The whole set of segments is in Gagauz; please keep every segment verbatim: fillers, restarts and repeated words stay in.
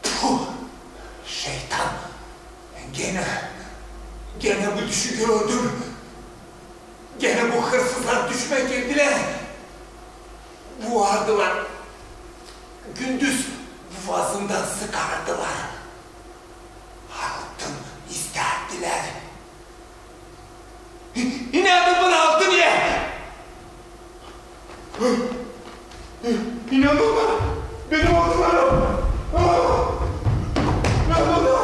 Puh! Şeytan! Genä, genä bu düşü gördüm. Genä bu hırsızlar düşümä girdilär. Buardılar. Gündüz buvazımdan sıkardılar. Altın istärdilär. İ-, inanın bana, altın ya! İnanın bana, benim altınlarım! Aa! İnanın bana!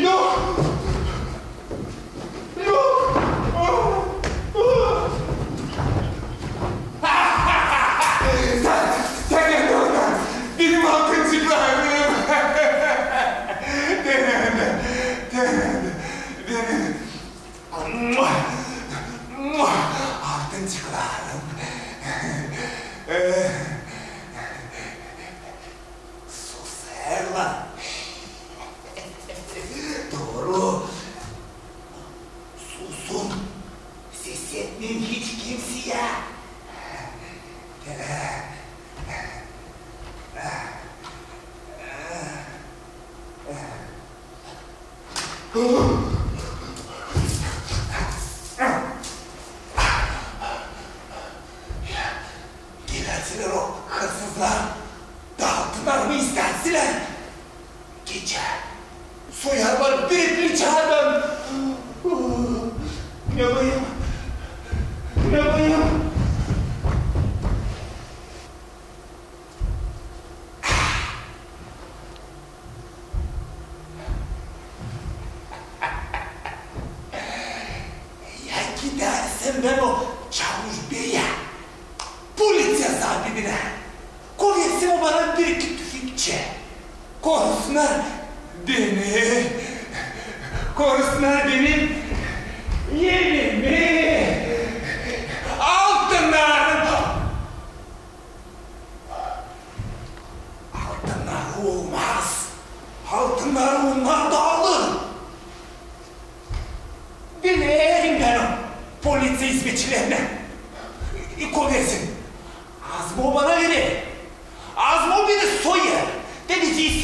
Yok! Yok! Aa! Aa! Sen, sen ne diyorsun? Benim altıncıklarım! Dene, dene, dene, dene. Muah! Muah! Altıncıklarım. Susêrlar. Dooru. Susun. Ses etmeyin hiç kimseyä. Gelersilär o hırsızlar, da altınlarımı istärsälär, gecä soyarlar beni pliçadan. Ne yapayım? Ne yapayım? Ya gidärsem bän o Çavuş beyä, poliţiya zabidinä, koversem o bana bir-iki tüfekçä. Korusunnar beni, korusunnar benim evimi, altınlarımı. Altınnar olmaz. Altınnar onnar da alır. Bilerim bän o poliţiya izmetçilerinä. Koversin. Az mı o bana verer? Az mı o beni soyêr? Deyecez,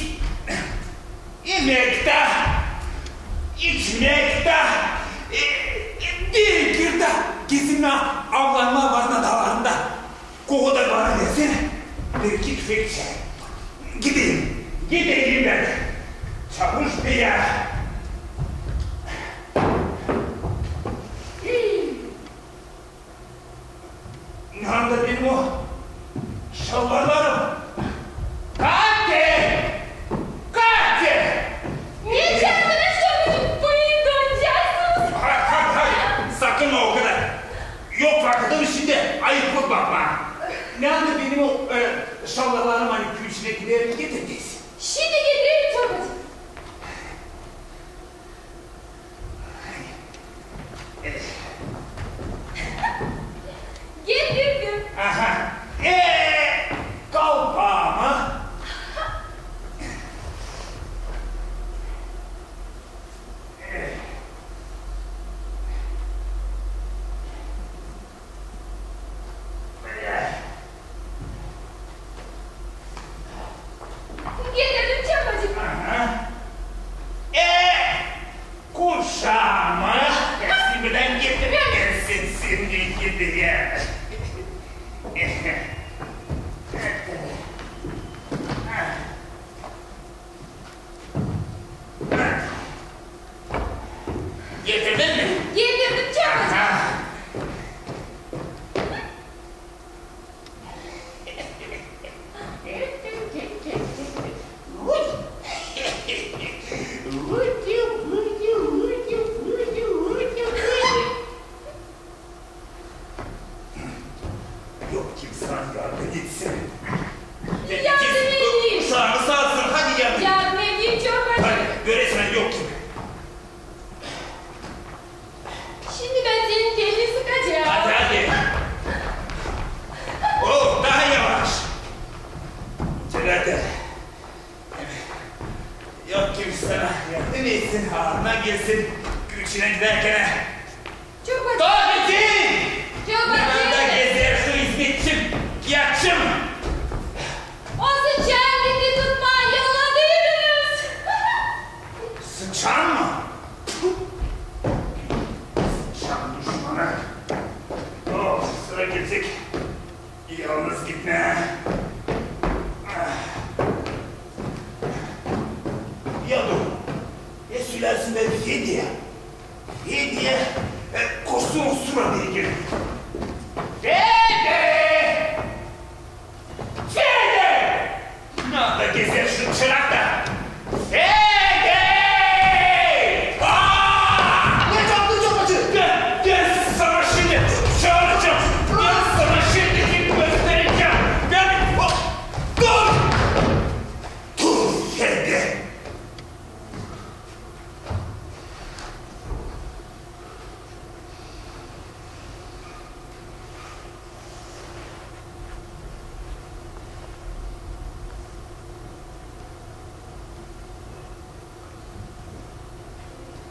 imäk dä, içmäk dä, e, e, bir-iki dä gezinmää, avlanmaa varna daalarında. Kovu da bana versin bir-iki tüfekçä. Gideyim, gideyim bän. Çavuş beyä. Neredä benim o şalvarlarım? Katya! Katya! Ne çaardınız, çorbaçı? Buyurun, donacaksınız. Hay, hay, hay! Sakın o kadar! Yok vakıdım şindi, ayıplık bakmaa. Neredä benim o, e, şalvarlarım, ani küüçünä giderim, getirecez? Şindi getirerim, çorbaçı. Getirdim. Aha. E, kalpaamı? Getirdim, çorbaçı. Aha. E, kuşaamı? Eskimädän getiremezsin sän gibi. Getirdin mi? Getirdim, çorbaçı. Aha. Yok kim sana yardım etsin. Yardım edeyim. Kuşaanı salsın, hadi yardım et. Yardım edeyim, çorbacı. Hadi, görersän yok kim. Şindi bän senin telini sıkacam. Hadi, hadi. Oo, taa yavaş. Çevrede. Yok kim sana yardım etsin, aarına gelsin, küüçünä gidärkän. Çorbacı. Dur, bitir! Çorbacı. Fedä! Fedä! E, koşsun o sura beygiri. Fedä! Fedä! Neredä gezer şu çırak da? Fedä! Aa! Ne çaldın, çorbacı? Gel, gel sana şindi çağıracam. Gel sana şindi gösterecäm. Gel, hop, dur! Dur, Fedä!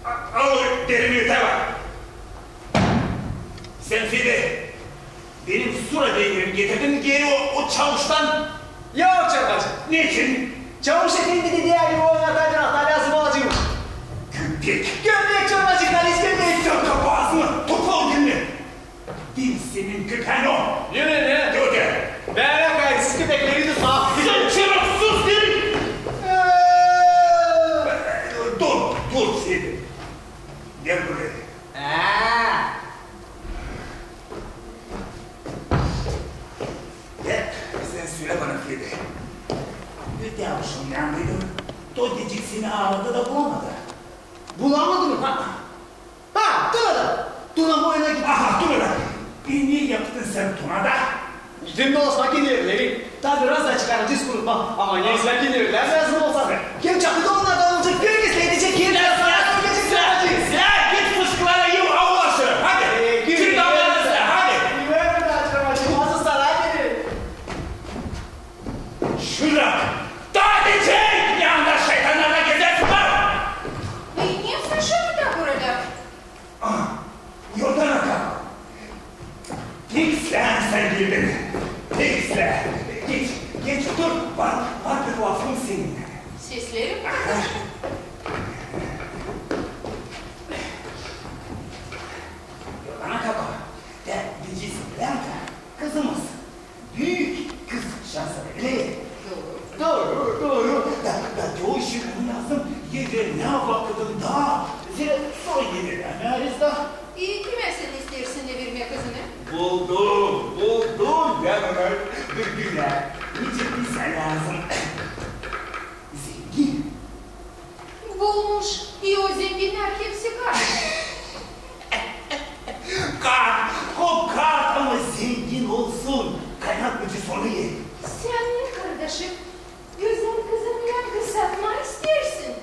A-, al o derimi, tamam. Sän, Fedä, benim sura beygirimi getirdin geri o, o çavuştan? Yok, çorbacı. Neçin? Çavuş efendi dedi, ani ona taa biraz taa lääzım olacek. Köpek! Köpek, çorbacı, halis köpek! Sän kapa aazını, topla o dilini! Diil senin köpään o! Ne, ne, ne? Dur, dur! Bän kayıtsız köpekleri tutmam. Sän çıraksız herif! Dur, dur, Fedä! Gel buraya. Aa! Gel, sän sölä bana, Fedä. Öteki akşam neredäydin? Todiçik seni aradı da bulamadı. Bulamadı mı? Ha, ha, Tunada! Tuna boyuna git. Aha, Tunada! E, ne yaptın sän Tunada? Gidim dolaşmaa kendi erleri. Taa biraz da çıkaracez kurutmaa. Ama ne islää kendi erlär lääzım olsa. Hem çakıda onnardan olacek, herkez edecek, herkez. Sän, sän, sän git fışkılara yıl avlaşır. Hadi. Çık damlarına sän, hadi. Bilmeerim, açık açık. Nasıl sana dedi? Şurak! Taa edecek! Ne anda şeytannarlan gezersin lan? E, ne fırşadı burada? Aa, Yordana kal. Pek islää sän girdin. Pek islää. Geç, geç, otur. Var, var bir lafım seninnän. Seslerim kardaşım. Yordana kal. Te bilecesin, Lenka, kızımız. Büük kız şansı, öyle mi? Dooru. Dooru, dooru. Da, da çoyu işi lääzım evernmää vakıdında. Zerä sora evernmeeriz da. E, kimä sän isteersin evirmää kızını? Buldum, buldum bän onu. Bülbülä. Nicä bizä lääzım. Zengin. Bulmuş, i o zenginnär hepsi kart. Kart, o kart, ama zengin olsun. Kaynatmayacez onu. Sän ne, kardaşım, gözäl kızını Lenkayı satmaa isteersin?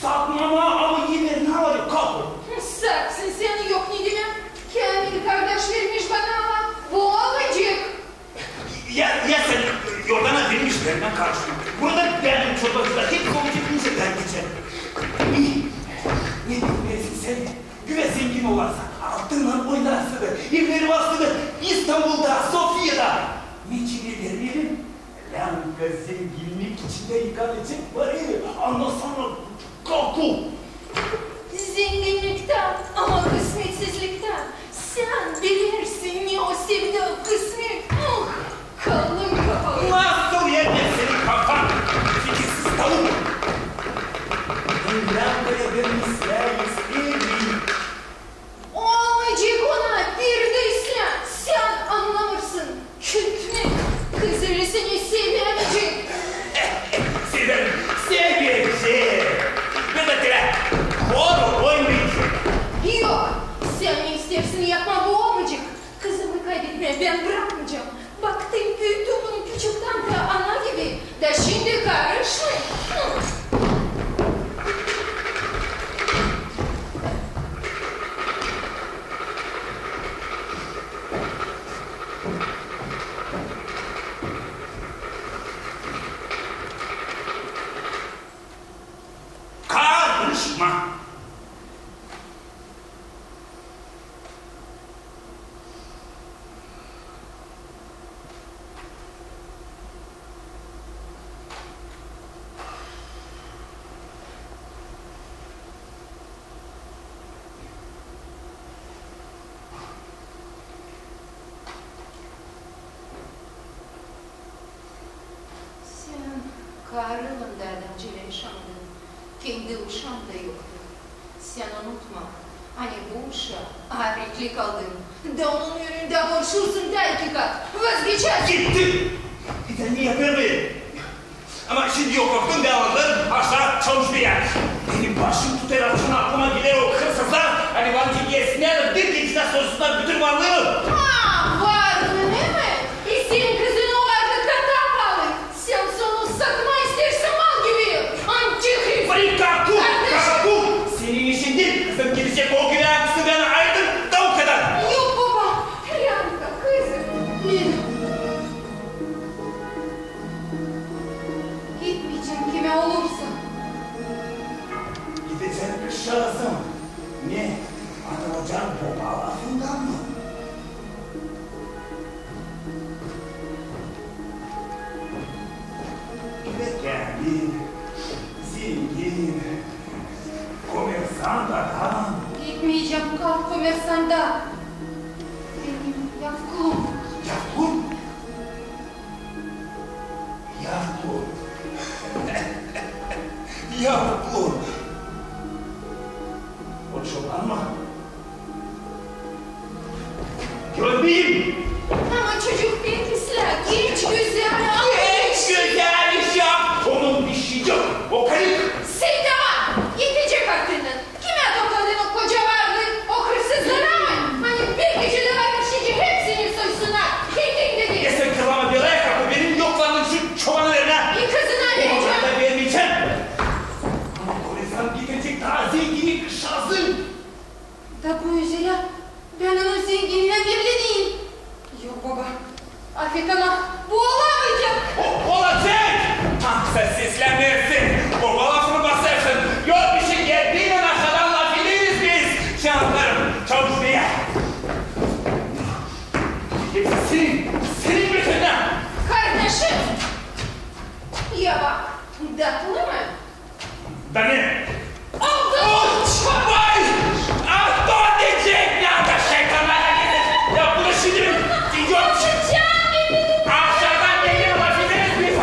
Satmamaa, ama evernmää var, yok, kalk o. Satsın sän, yok ne demää. Kamil kardaş vermiş bana, ama bu olmayacek. Ya, ya sän Yordana vermişlerinnän karışma. Burada benim çorbacılar hep sonucu bilince ben geçerim. Ne, ne bilmeersin sän? Güvä zengin olarsa, altınnan oynar seni, evleri var seni İstanbulda, Sofiyada. Neçin evernmeerim? Lenka zenginnik içindä yıkanacek var ya, annasana. Kalk o! Zenginniktä, ama kısmetsizliktä. Sän bilersin, ne o sevda, kısmet. Uh, kalın kafalı. Nasıl ermez senin kafan, fikirsiz tavuk? Lenkaya vermişlär isteerim. Olmayacek ona, bir dä islää, sän annamêêrsın. Kütme, kızını seni sevämeyecek. Seväm, sevämeyecek. Bir dä tilä, hor oymayacek. Yok, sän ne isteersin yapmaa, bu olmayacek. Kızımı kaybetmää bän brakmayacam. Baktım, büüttüm bunu küçüktän tä ana gibi, da şindi karışmêêr. Karışma! Sän karınnan da adamcıl yaşamadın, kendi uşan da yoktu. Sän unutma, ani bu uşaa aarlıklı kaldın. Da onun önündä borçlusun taa iki kat. Vazgeçäzin. Gitti! Sän ne yapêr bu? Ama şindi yok, korktum, dä aldım aşaa çavuş beyä. Benim başım tutêr, açan aklıma geler o hırsızlar, ani bana gelsinär, bir gecedä soysunnar bütün varlıını. Ha, varlıını mı? E, senin kızın o varlıkta taa paalı. Sän sonu satmaa isteersin mal gibi. Antihrist! Bırak, karkul, karkul! Senin işin diil, kızın gidecek o güvä, angısını bendän ayırdı, da o kadar. Yok, baba, Lyanka, kızım, Lina. Gitmeycäm kimä olursa. Gidecän kızçaazım. Ne, atılacän baba lafından mı? Zengin, komersant adam. Gitmeycäm ka komersanta. Benim yavrum. Yavrum? Yavrum. Yavrum. O çoban mı? Görmeyim! Ama çocuk pek islää, genç, gözäl, genç, gözäl iş yap! Onun bir şey yok, o karı. Sän dä var, etecek artını. Kimä topladın o koca varlıı, o hırsızlara mı? Ani bir gecedä var işi hepsini soysunnar. Kendin dedin. E sän kırlama belaya, karkul, benim yok varlıım şu çobanın elinä. E kızını alacam. Onu da vermeycäm. Ama komersant getirecek taa zengin kızçaazı. Da bu üzerä bän onun zengininä belli diil. Yok, baba, afet, ama bu olamayacek. O, olacek! Tam sän seslänersin, baba lafını basêrsın. Yok bir şey, geldiynän aşaadan lafederiz biz. Canlarım, çavuş beyä. Hepsi senin, senin yüzündän. Kardaşım, ya bak, tatlı mı? Da ne? Oldu! Vay! Ah, taa deyecek, ne kadar şeytanlar! Ya bu da şindi mi? Yok! Aşaadan gelin, lafederiz biz!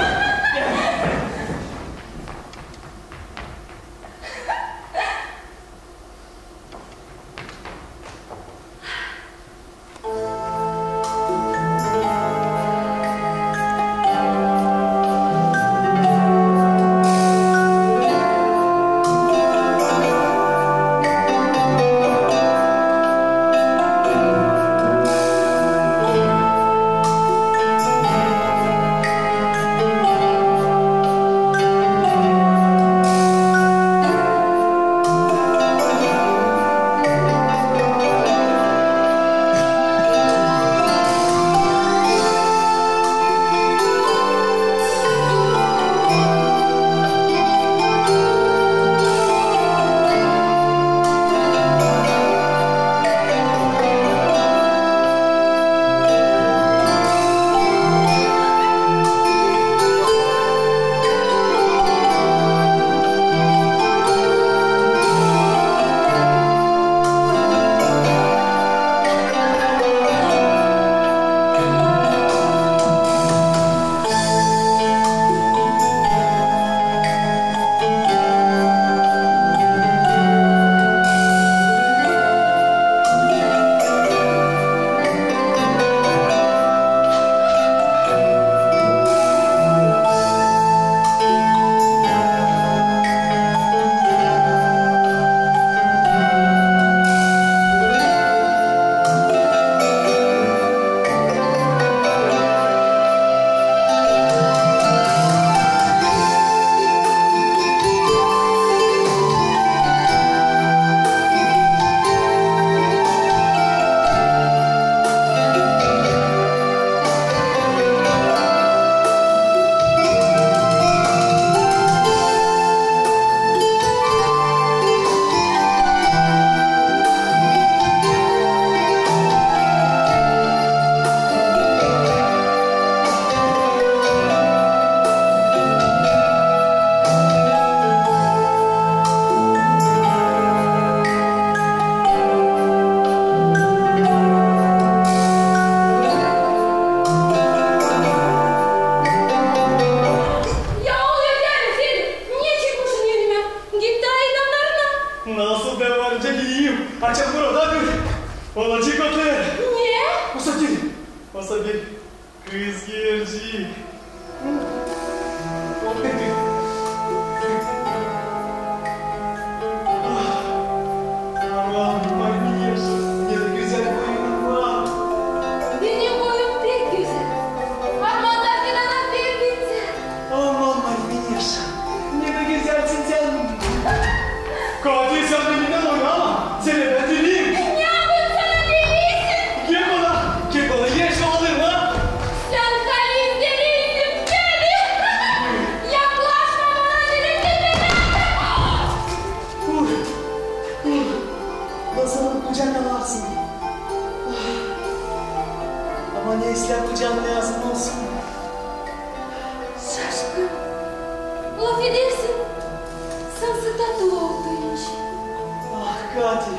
Hadi,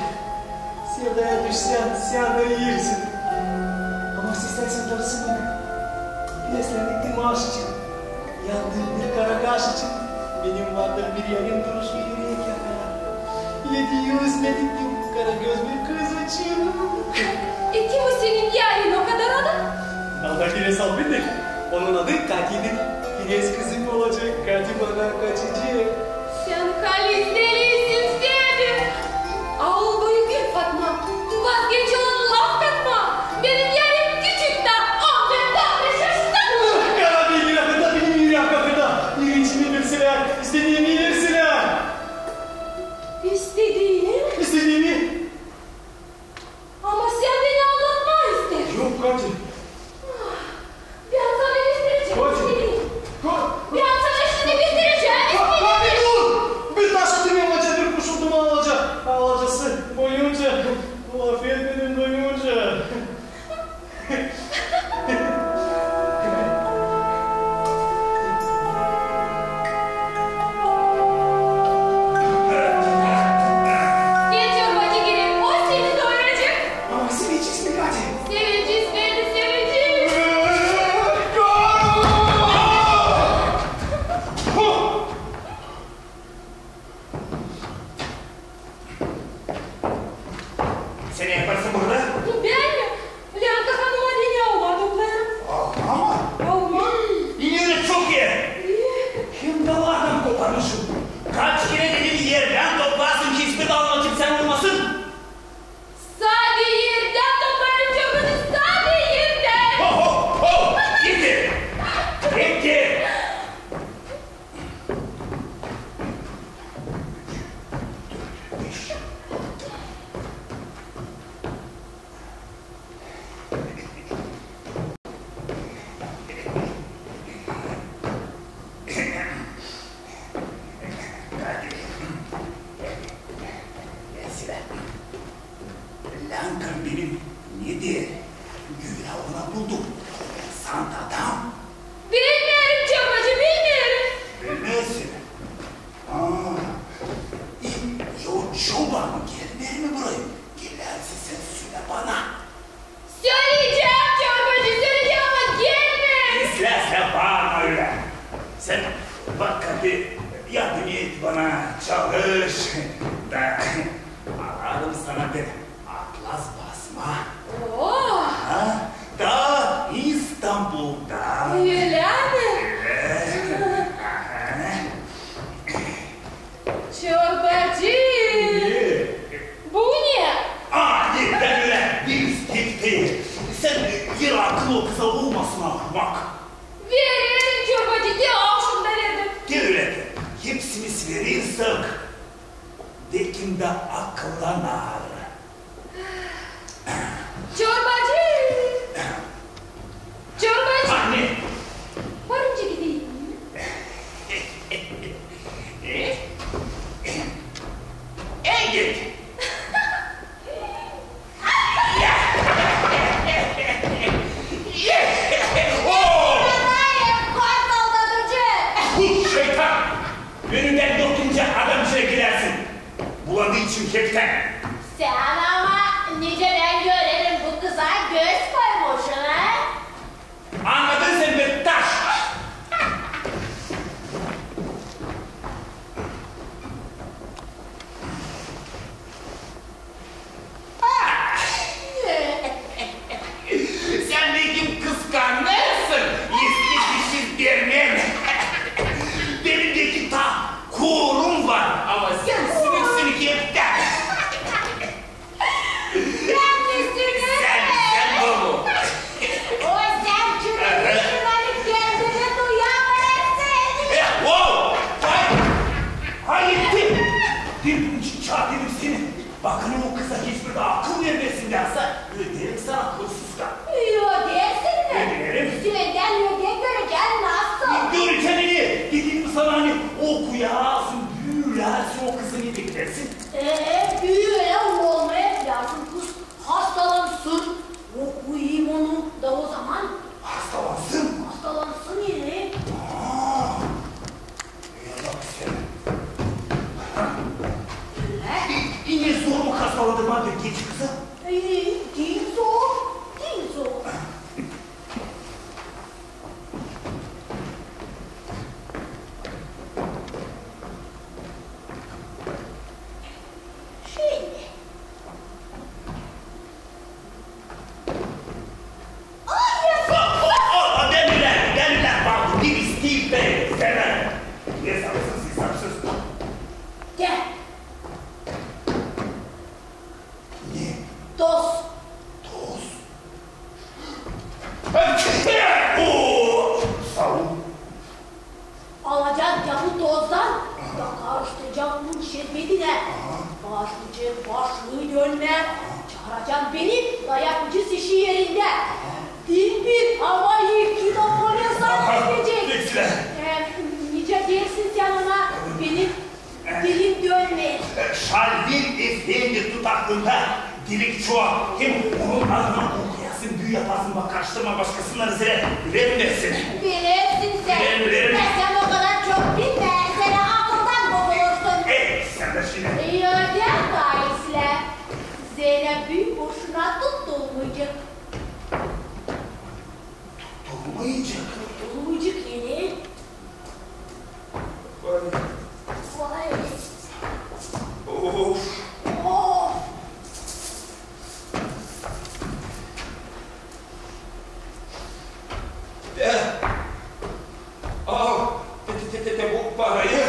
sevdaya düşsän, sän dä iirsin. Ama seslärsän darısın beni. Beslendik bir maaş için. Yandın bir kara kaş için. Benim vardır bir yarim, duruşu yürek yakar. Edi üzmedik bir kara göz bir kız için. E, kim o senin yarin o kadar adam? Alda kere salbindik. Onun adı Katidir. Biraz kızım olacek, Kati bana kaçacek. Sän halis delisin, Sebi. Aul boyu gül, Fatma. Vazgeç, ona laf katma. Benim yarim küçük da, ancak tatlı şaşırtma. Kara beygir akırda, benim yürek akırda. Yürek içimi bilselär, istediimi verselär. İstediini? İstediimi. Ama sän beni aldatmaa isteersin. Yok, Kati. Bän sana gösterecäm istediini. Bän sana şindi gösterecäm istediini. Kati, dur! Bir taş atım olacek, bir kuş atım olacek. Alacası boyunca laf etmedim duyunca. Gel, çorbacı, girelim, o seni doyuracek. Ama sevecez mi, Kati? Sevecez, beni sevecez. Sän ne yaparsın burada? Bän mi? Länka hanıma deyni alma toplêêrım. Alma mı? Alma. İi, ölä çok ii. Hem daadan koparmışım. Kaç kerä dedim, erdän toplasın, hiçbir daalına kimsä olmasın. Sade erdän toplêêrım, çorbacı, sade erdän. Ho, ho, ho! Gitti! Gitti! Länka benim ne deer? Gülä ona buldum. Sade adam. Bilmeerim, çorbacı, bilmeerim. Bilmeersin. Aa, e, ya o çoban gelmeer mi burayı? Gelärsä sän sölä bana. Söleyecäm, çorbacı, söleyecäm, ama gelmeer. İslää sän bana ölä. Sän bak, hadi yardım et bana, çalış. Da alarım sana bir atlas basma. Oo! Ha? Da İstanbuldan. Ölä mi? Evet. Aha. Çorbacı! Ne? Bu ne? Aa, ne, bän ölä bir istek deyni. Sän, e, bir akıl o kıza olmasın, ahmak. Vererim, çorbacı, te al şunda verdim. Te ölä de, hepsimiz verirsek, bekim dä akıllanar. Çorbacı! Çorbacı! Ha, ne? Var mı çekirdeğin? E, git! Bu şeytan! Önümdän götüncä adam içerä girersin. Buladı için heptän. Sän ama nicä bän görerim bu kıza göz koymuşsun, ha? Annadın sän, bir taş! Sän bekim kıskanêrsın, eski dişi dermen. Benim bekim taa kuurum var, ama sän sinirsın heptän. Sän, sän bu mu? O sän çürümüşsün, ani kendini duyamêêrsın. E, o! Ay! Ay, etti! Bir gün çağırdım seni. Bakın, o kıza hiçbir dä akıl vermeersin, derä öderim sana, hırsız karı. Ödersin mi? Öderim. Sendän ödek görecäm nasıl? Görecäm, ani dedim sana, ani okuyasın, büülersin o kızı, ne beklersin? Ee, öyle olmaya bilersin, kız hastalansın, okuyayım onu da o zaman. Hastalansın? Hastalansın, ee. Aa! Ya bak sän. Ölä? İ-, ine zor mu Başlayacek başlıı dönmää. Çaaracam beni, da yapacez işi erindä. Diil bir, ama iki da professor edecek. Nicä deersin sän ona, benim dilim dönmeer. Şalvir efendi tutakında dilik çook, hem onun adına okuyasın, büü yapasın, bak, karıştırma başkasınnan, zerä ürenmesin. Bilersin sän. Bilerim, bilerim. Sän o kadar çok bilmää, sän akıldan bozulursun. Ey, sän dä şindi. Yok, yok, Faislä. Zenä büü boşuna tutulmayacek. Tutulmayacek? Tutulmayacek, yani. Vay. Vay. Of. Of. De, al, te, te, te, te, te bu parayı.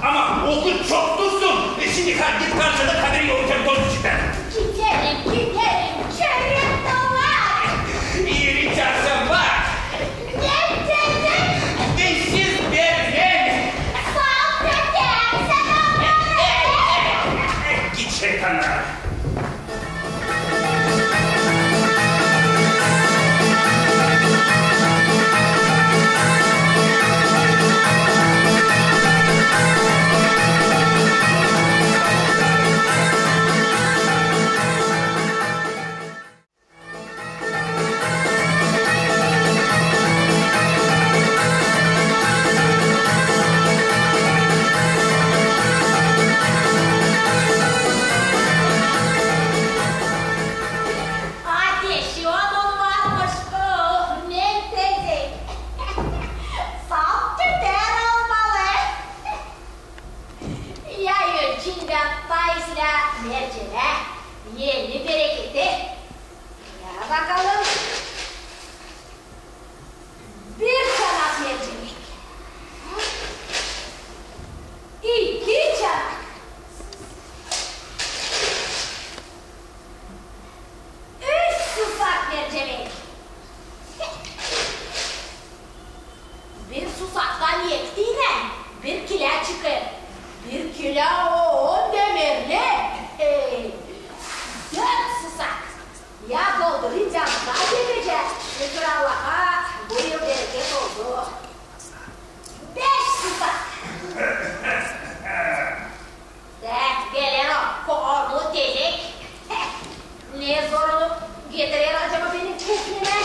Ama okut çok dursun. E, şindi ka-, git karşıda, haberi yok, sen toz içindä. Giderim, giderim, çörek dolar. İi, rica etsem, bak. Ne dedin? Dişsiz berzen. Salt ötär, sän ondan ötär. Git şeytanlara. Ateşi onun varmış, oh, ne tezek. Salt tüter olmalı. Ya ölçeyim bän Faislä mercenää, ya Bereketi. Ya bakalım. Bir çanak mercenek. İki çanak. Üç susak mercenek. Bir susaktan eki diilä, bir kilä çıkêr. Bir kilä o on demerli. Hey! Dört susak. Ya doldurayım canına, depecä. Şükür Allaha, bu yıl bereket oldu. Beş susak. Dä geler o koorlu tezek. Ne zorunu getirer acaba benim teknemä?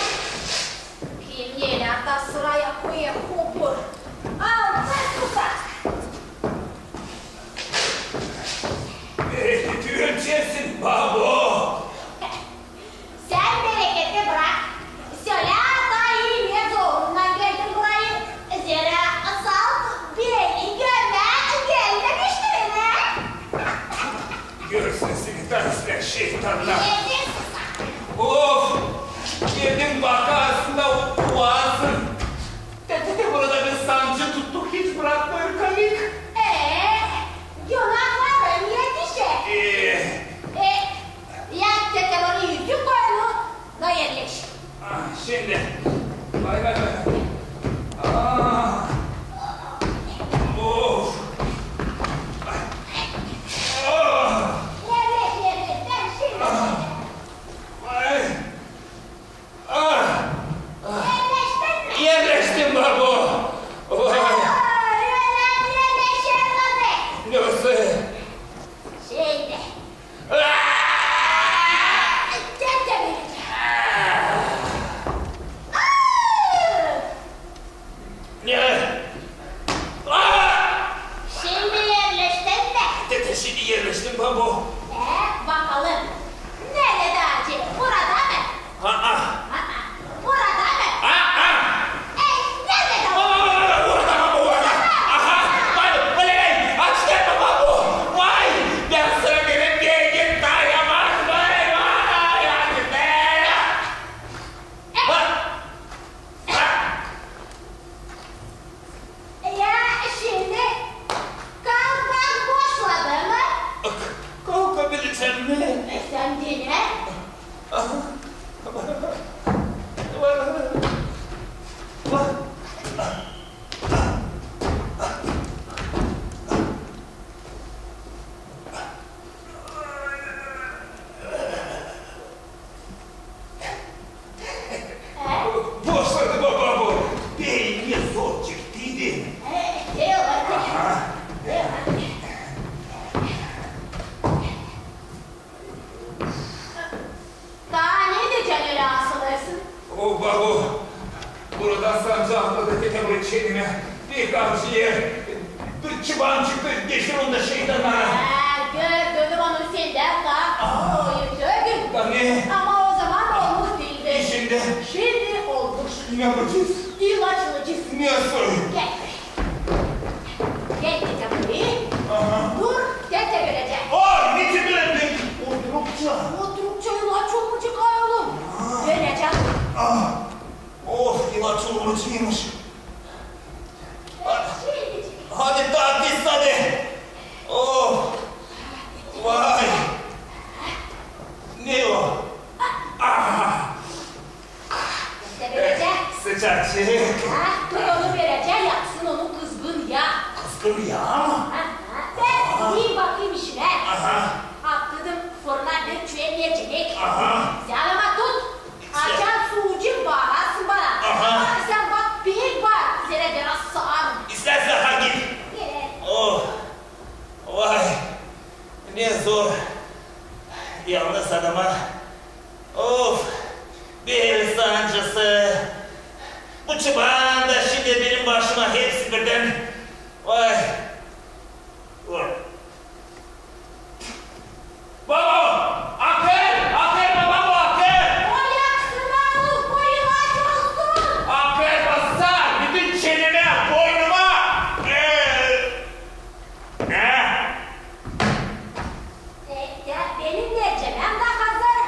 Kim nelär dä sıraya koyêr, hopur. Altı susak. Ölçersin, babo. Sän Bereketi brak. Sölä ata, ne zorunnan geldin burayı. Zerä salt beni gömmää gelmemiştin, he? Görsün seni tansılar şeytanlar. Yeter susak. Of! Geldin vakasında vaazın. Te, te, te burada bir sancı tuttu, hiç brakmêêr komik. Ee, günahların etişer. Ee. E, ya, te, te onu yüzük koynu, da erleş. Ah, şindi. Vay, vay, vay. Ah. Of. Ay. Ah. Erleş, erleş, sän şindi. Ah. Ay. Ah! Çenemi, bir kavcı yer. Bir çıban çıktı, geçir onu da şeytanlara. Hä, gördüm onu sendän taa. Aa. Oyun dögül. Da ne? Ama ozaman olmuş diildi. E, şindi? Şindi olmuş. Ne yapacez? İlaç alacez. Nasıl? Gel. Gel, gel, gel. Aha. Dur, gel de görecäm. Ay, ne çevirendin? Oturukça. Oturukça ilaç olmayacek, ay oolum. Ha. Görecäm. Ah. Of, ilaç olmayaceymış. Hadi, hadi, hadi. Oh. Vay. Ne o? Ah. Gel de görecäm. Sıcacık. Ha, dur, onu görecäm, yaksın onu kızgın yağ. Kızgın yağ mı? Ha, ha. Ver, iy bakayım işinä. Aha. Atladım fırına bir çüvä mercimek. Aha. Sän ama tut. Açan suucuk baarasın bana. Aha. Ama sän bak, pek baar, üzerä biraz sar. İstärsän, ha, git. Gerek. Oh. Vay. Ne zor. Yalnız adama. Of. Bel sancısı. Bu çıban da şindi benim başıma hepsi birdän. Vay. Vay. Babo! Akır! Akır, babo, akır! Oy, yaksın, oolum, boyun aç olsun! Akır, basar, bütün çenemä, boynuma! Ee, ee? E, ya, benim mercimegim dä hazır.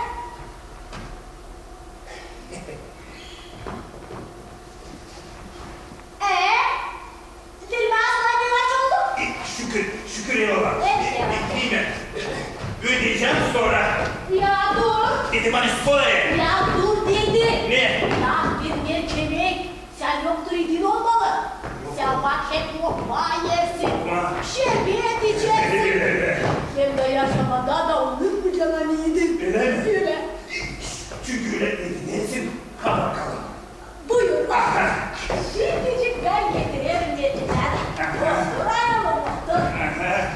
Ee? Dilber, sana ilaç oldu? E, şükür, şükür, eyvallah. Evet, e, eyvallah. Bekleyim ben. E, ödeyecäm sora. Ya dur. Dedim, ani sora. Ya dur dedim. Ne? Ya bir mercimek. Sän yoktur idin olmalı. Yok. Sän bak, hep lokma ersin. Lokma. Şerbet içersin. Hem dä yaşamada da unutmayacan ani idin. Ölä mi? Ölä. Çünkü ölä edinärsin, ha bakalım. Buyur. Aha. Şindicik bän getirerim mercimegi. Aha. Otur, oolum, otur. Aha.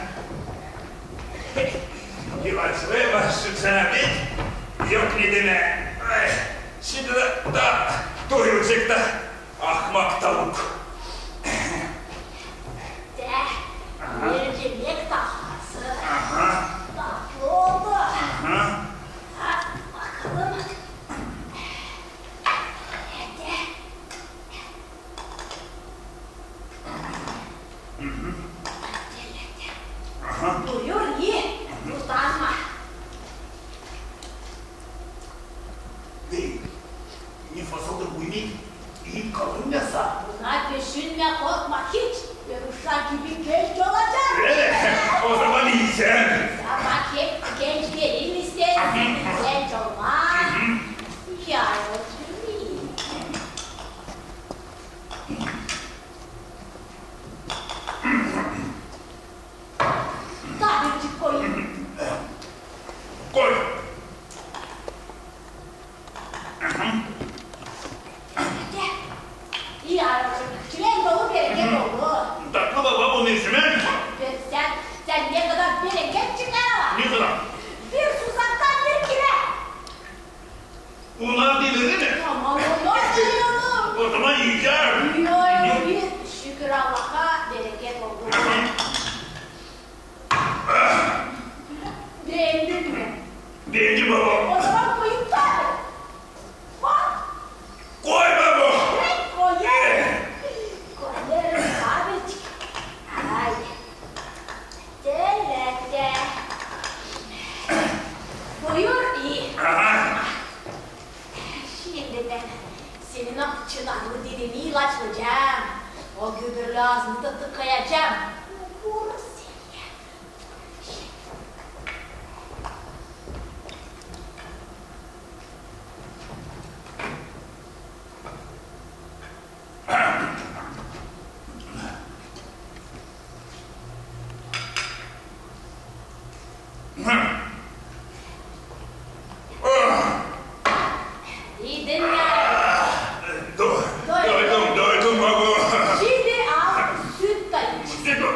İlaçlaya başlayacam, yok ne demää. Ay, şindi dä, dä doyuracek da ahmak tavuk. Dä, aha, mercimek tatlısı. Aha. Tatlı oldu. Aha. Ha, bakalım. Hadi. Hı hı. Aha. Buyur, i. Utanma. Hey, ne fasıldır bu inek? İi kalın yasa. Buna düşünmä, korkma hiç. Bir uşak gibi genç olacek. Ölä mi? Ozaman iyicän. Ama hep genç derim isteersin. Genç olma. Ya, otur. Taa bircik koyayım. Koy. Gel. İi, çüvän dolu, bereket dolu. Tatlı baba, bu ne çüvän? Sän, sän ne kadar bereket çıkar ama. Ne kadar? Bir susaktan bir kirä. Bunnar dä verir mi? Aman, onnar dä olur. Ozaman iyicän. Yok, yok, şükür Allaha, bereket olsun. Beendin mi? Beendim, baba. Ozaman koyayım taa. Bak. Koy, baba. Koy, koy. Koyarım taa bircik. Ay. Şöylä. Buyur, i. Aha. Şindi bän senin o çınarlı dedeni ilaçlayacam. O gübürlü aazını da tıkayacam. Vur seni. İdin ya. Do-, doydum, doydum, baba. Şindi al, süt da iç. Süt da.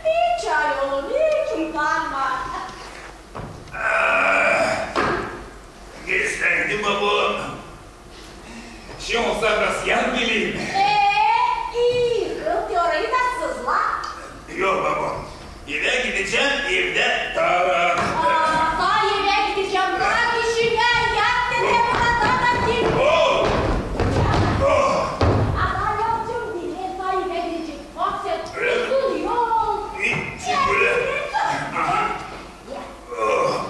İç, ay oolum, iç, utanma. Sän, babo. Şindi olsa biraz yan bileyim. Ee, ii, kıl, te orayı da sızla. Yok, babo. Evä gidecäm, evdä taa raat. Aa, taa evä gidecäm, brak işini, yat evdä, burada taa da kim? Oo! Oo! Ata, yok, yok, taa evä gidecäm. Bak sän, uzun yol. Hiç öyle. Aha.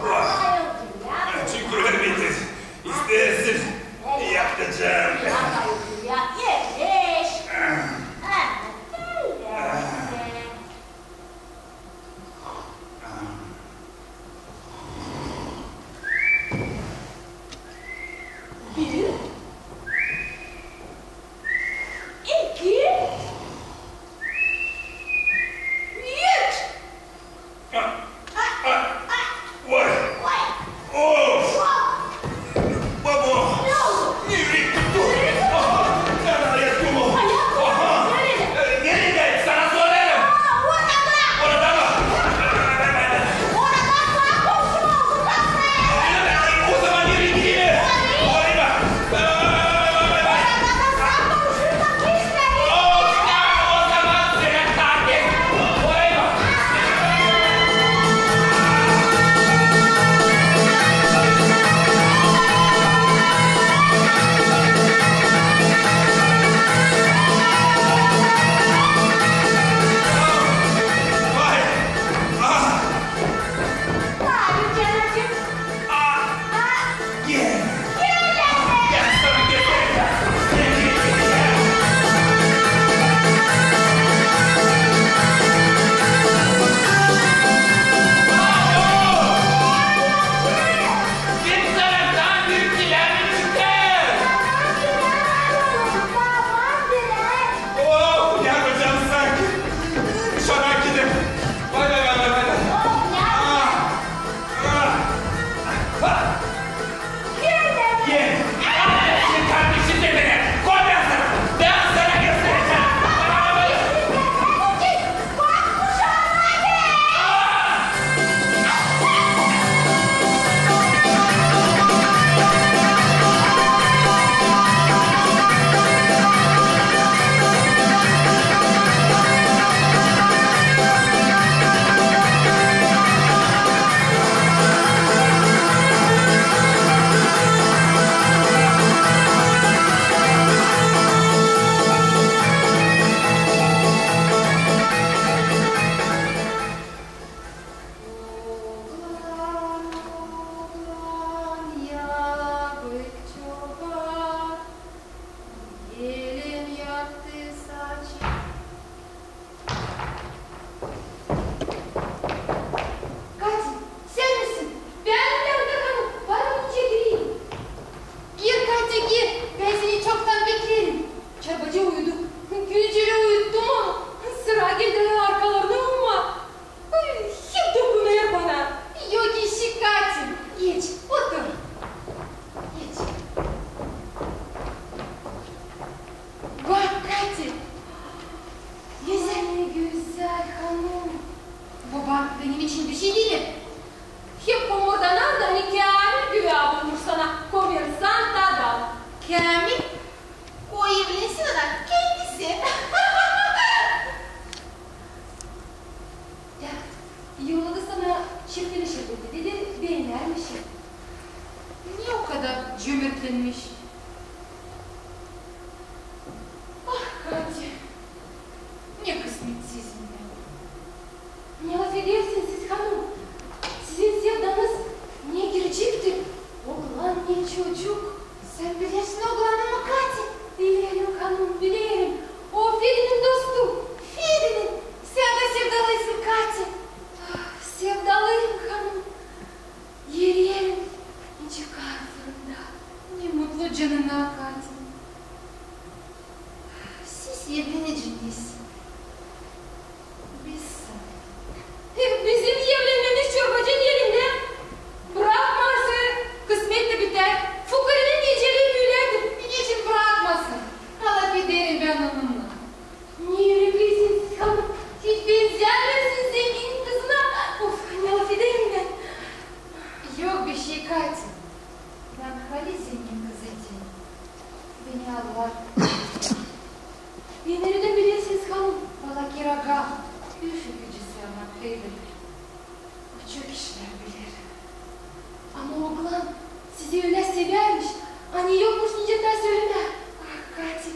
Taa yol kim, ya? Çünkü ölmeyecez. İsteersin, yapacam. Ya, ya, yerleş. Ha, öyle. Bir, iki, üç. Vay! Of! Babo! Ne yürek tuttu! Aha! Sän ayakta mı? Aha! Neredä? Sana sorêrım! Orada mı? Orada sağ komşu oldu. O zaman yürü gidelim. Oraya bak. Vay, vay, vay, vay, vay. Oh, ne yapacam sanki? Şarap gidelim. Vay, vay, vay, vay, vay. Aa! Aa! Aa! Gel! Aa, senin kardeşin de beni. Koy, bän sana, bän sana gösterecäm. Aa! Ooglan, ooglan, yapık çoban, gelin yaktı saçı. Katya, sän misin? Bän, bän, bän, hanım, var mı nicä gireyim? Gir, Katya, gir. Bän seni çoktan bekleerim. Çorbacı uyudu. Gecä uyuttum onu. Sıra geldi arkalarını ummaa. Ay, hep dokunêr bana. Yok işi, Katya. Geç, otur. Geç. Bak, Katya. Gözäl. Ay, gözäl hanım. Bu bak benim için bir şey diil. Hep homurdanar da, ani Käämil güya bulmuş sana komersant adam. Käämil? O evlensin ona kendisi. Ya, yolladı sana çiftemişi bu, dedi, begenärmişin. Ne o kadar cömertlenmiş. Ah, Katya, ne kısmet sizinnän. Ne laf edersiniz siz, hanım? Sizin sevdanız ne gircektir, oglan, ne çocuk. Sän bilersin oglanımı, Katya? Bilerim, hanım, bilerim. O Fedinin dostu. Fedinin? Sän dä sevdalıysın, Katya. Ah, sevdalıyım, hanım. Ererim, nicä kar fırında. Ne mutlu canına, Katya. Siz evleneceniz. Biz sä. Bizim evlenmemiz çorbacının elindä. Brakmasa, kısmet tä bitär. Fukaranın eceli büülärdir. Neçin brakmasın? Laf ederim bän onunnan. Ne ürekliysiz siz, hanım. Hiç benzämeersiniz zenginin kızına. Of, ne laf ederim bän. Yok bir şey, Katya. Bän hep Beni nä bilersiniz, hanım? Bala Kiraga, üfükücüsü, ama hıylıdır. O çok işlär biler. Ama oglan sizi ölä sevärmiş, ani yokmuş nicä taa sölemää. Ah, Kati,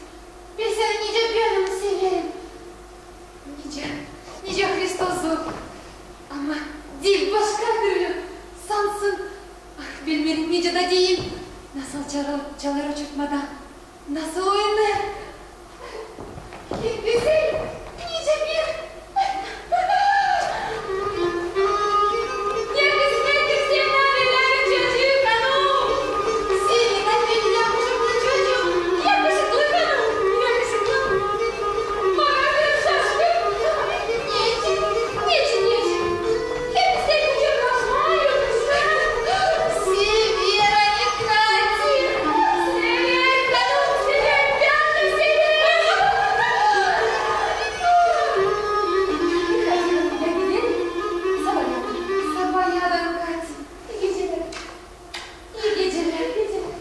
bilsän, nicä bän onu severim. Nicä, nicä Hristozu. Ama diil başka türlü, sansın. Ah, bilmeerim, nicä dä deyim. Nasıl çalêr, çalêr o çırpmada. Nasıl oynêêr? Hep gözäl, nicä bir. Ne kısmettir sendän, benim çocuk, hanım. Senin adın yapışıklı çocuk. Yakışıklı, hanım, yakışıklı. Bana bir şaşkın. Neçin, neçin, neçin? Hep seni yıkatmayın. Sever ani Kati. Sever, hanım, sever, bän dä severim. Sabaa yadan, Kati. İi gecälär. İi gecälär, gecälär.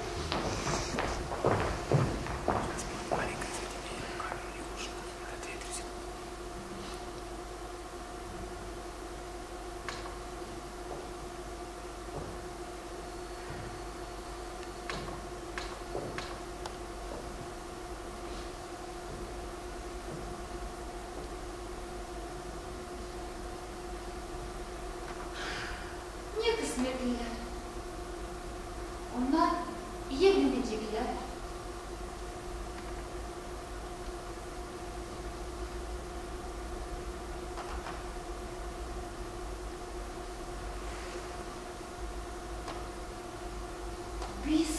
Ne kısmetlilär. Onnar evlenecäklär. Biz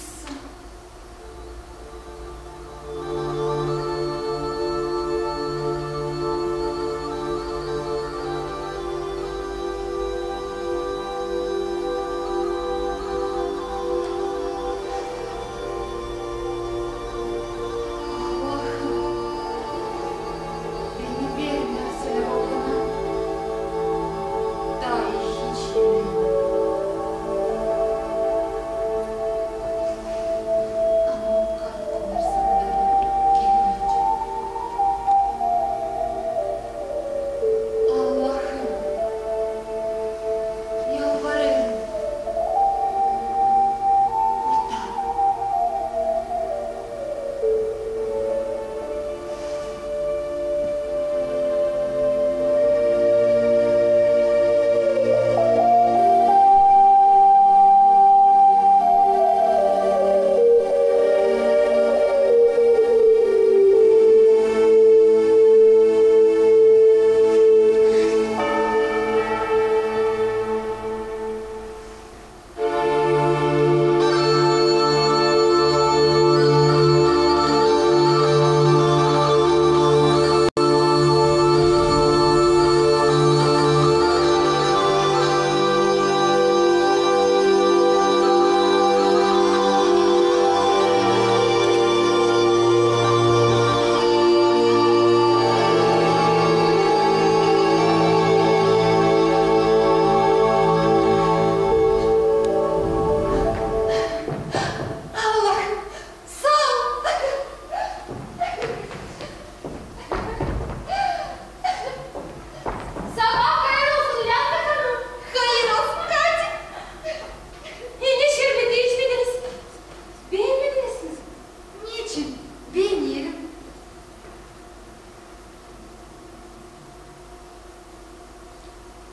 Allahım, beni vermä sölä oglana. Taa hiç. Ama o kadar sanırım gelmeyecek. Allahım, yalvarêrım, kurtar. Allahım, saa ol. Sabaa hayır olsun, Landa hanım. Hayır olsun, Kati. E, neçin şerbeti içmediniz? Begenmediniz mi? Neçin begenerim?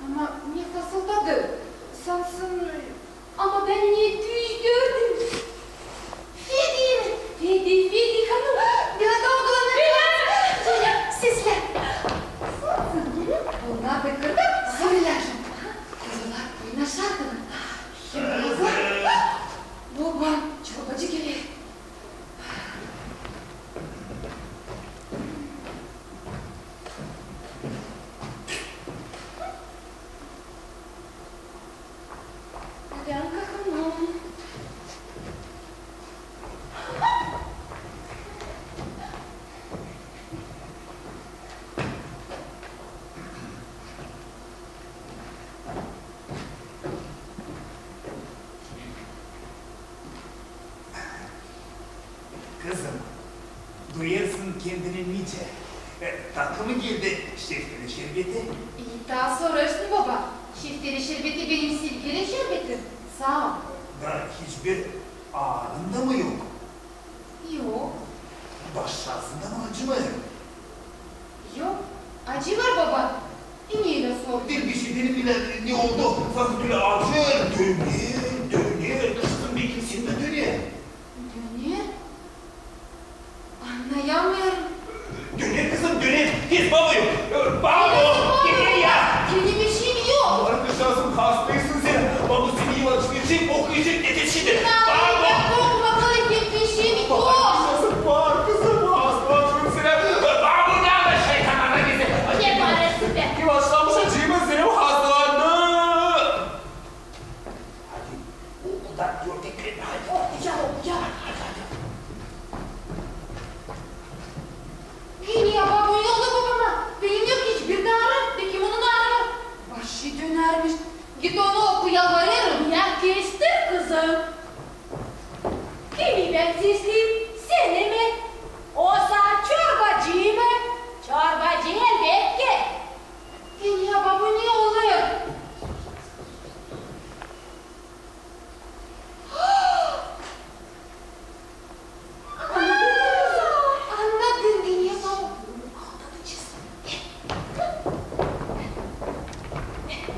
Ama ne fasıldadı? Sansın. Ama bän ne tüüz gördüm. Fedi! Fedi, Fedi hanım! Bän dä oglana. Bän! Söyle, seslä. Sansın. Onnar dıkkırda söleerlär. Kuzular oynaşardılar. Hem kuzular. Bobam çorbacı geler. Kızım, Duyêrsın kendini nicä. E, tatlı mı geldi şeftali şerbeti? E, taa sorêrsın, boba. Şeftali şerbeti benim sevgili şerbetim. Saa ol. Da hiçbir aarın da mı yok? Yok. Başın da mı acımêêr? Yok, acımêêr, boba. E, neylä sordun? Diil bir şey, benim bilä ne oldu? Sansın bölä acıyêr, döner, döner. Kızım, bekim sendä döner. Döner? Annayamêêrım. Döner, kızım, döner. Tez, babo! Babo! Gel ya! Benim işim yok. Var, kızçaazım, hastaysın sän. Babo seni ilaç verecek, okuyacak, getir şindi. Babo! Korkma, korkma, benim işim yok. Var, kızım, var, kızım, hastaysın sän. Babo, ne yapar şeytan ana bizi? Gel bana şurada. İlaçlamış, acıyım, seni hastalandı. Hadi, oku da, yortek etmä, hadi. Okuyacam, okuyacam. Hadi, hadi. Beni ya, babo, yolla babama. Benim yok hiçbir aarım, bekim onun aarı var. Başı dönermiş. Git onu oku, yalvarêrım. Ya kestir, kızım. Kimi bän sesleyim, seni mi? Osa çorbacıyı mı? Çorbacı, elbetki. Beni ya, babo, ne olêr? Annadım, beni ya, babo.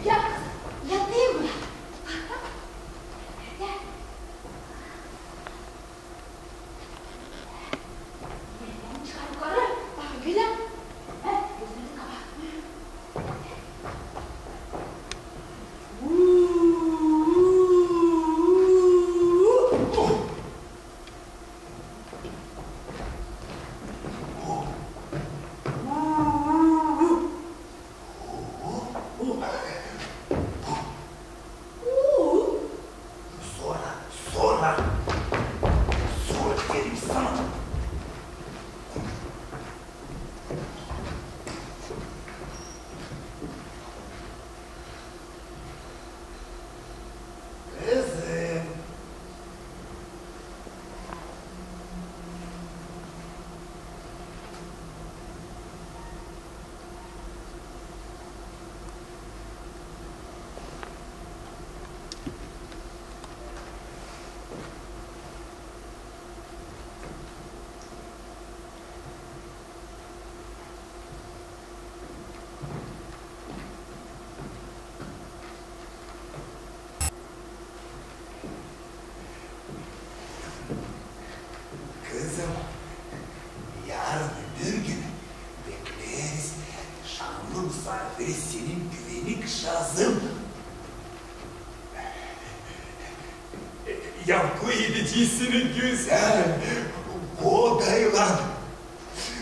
Ya, yatayım mı? Ya. Ellerini çıkar yukarı. Bak, bölä. Heh, gözlerini kapat. Sora, sora. Sora deerim sana. Kızım. Kızım, yarın öbür gün bekleriz şanlı musaafiri, senin güvenik kızçaazım. Ya bu edecek seni gözäl, godaylan.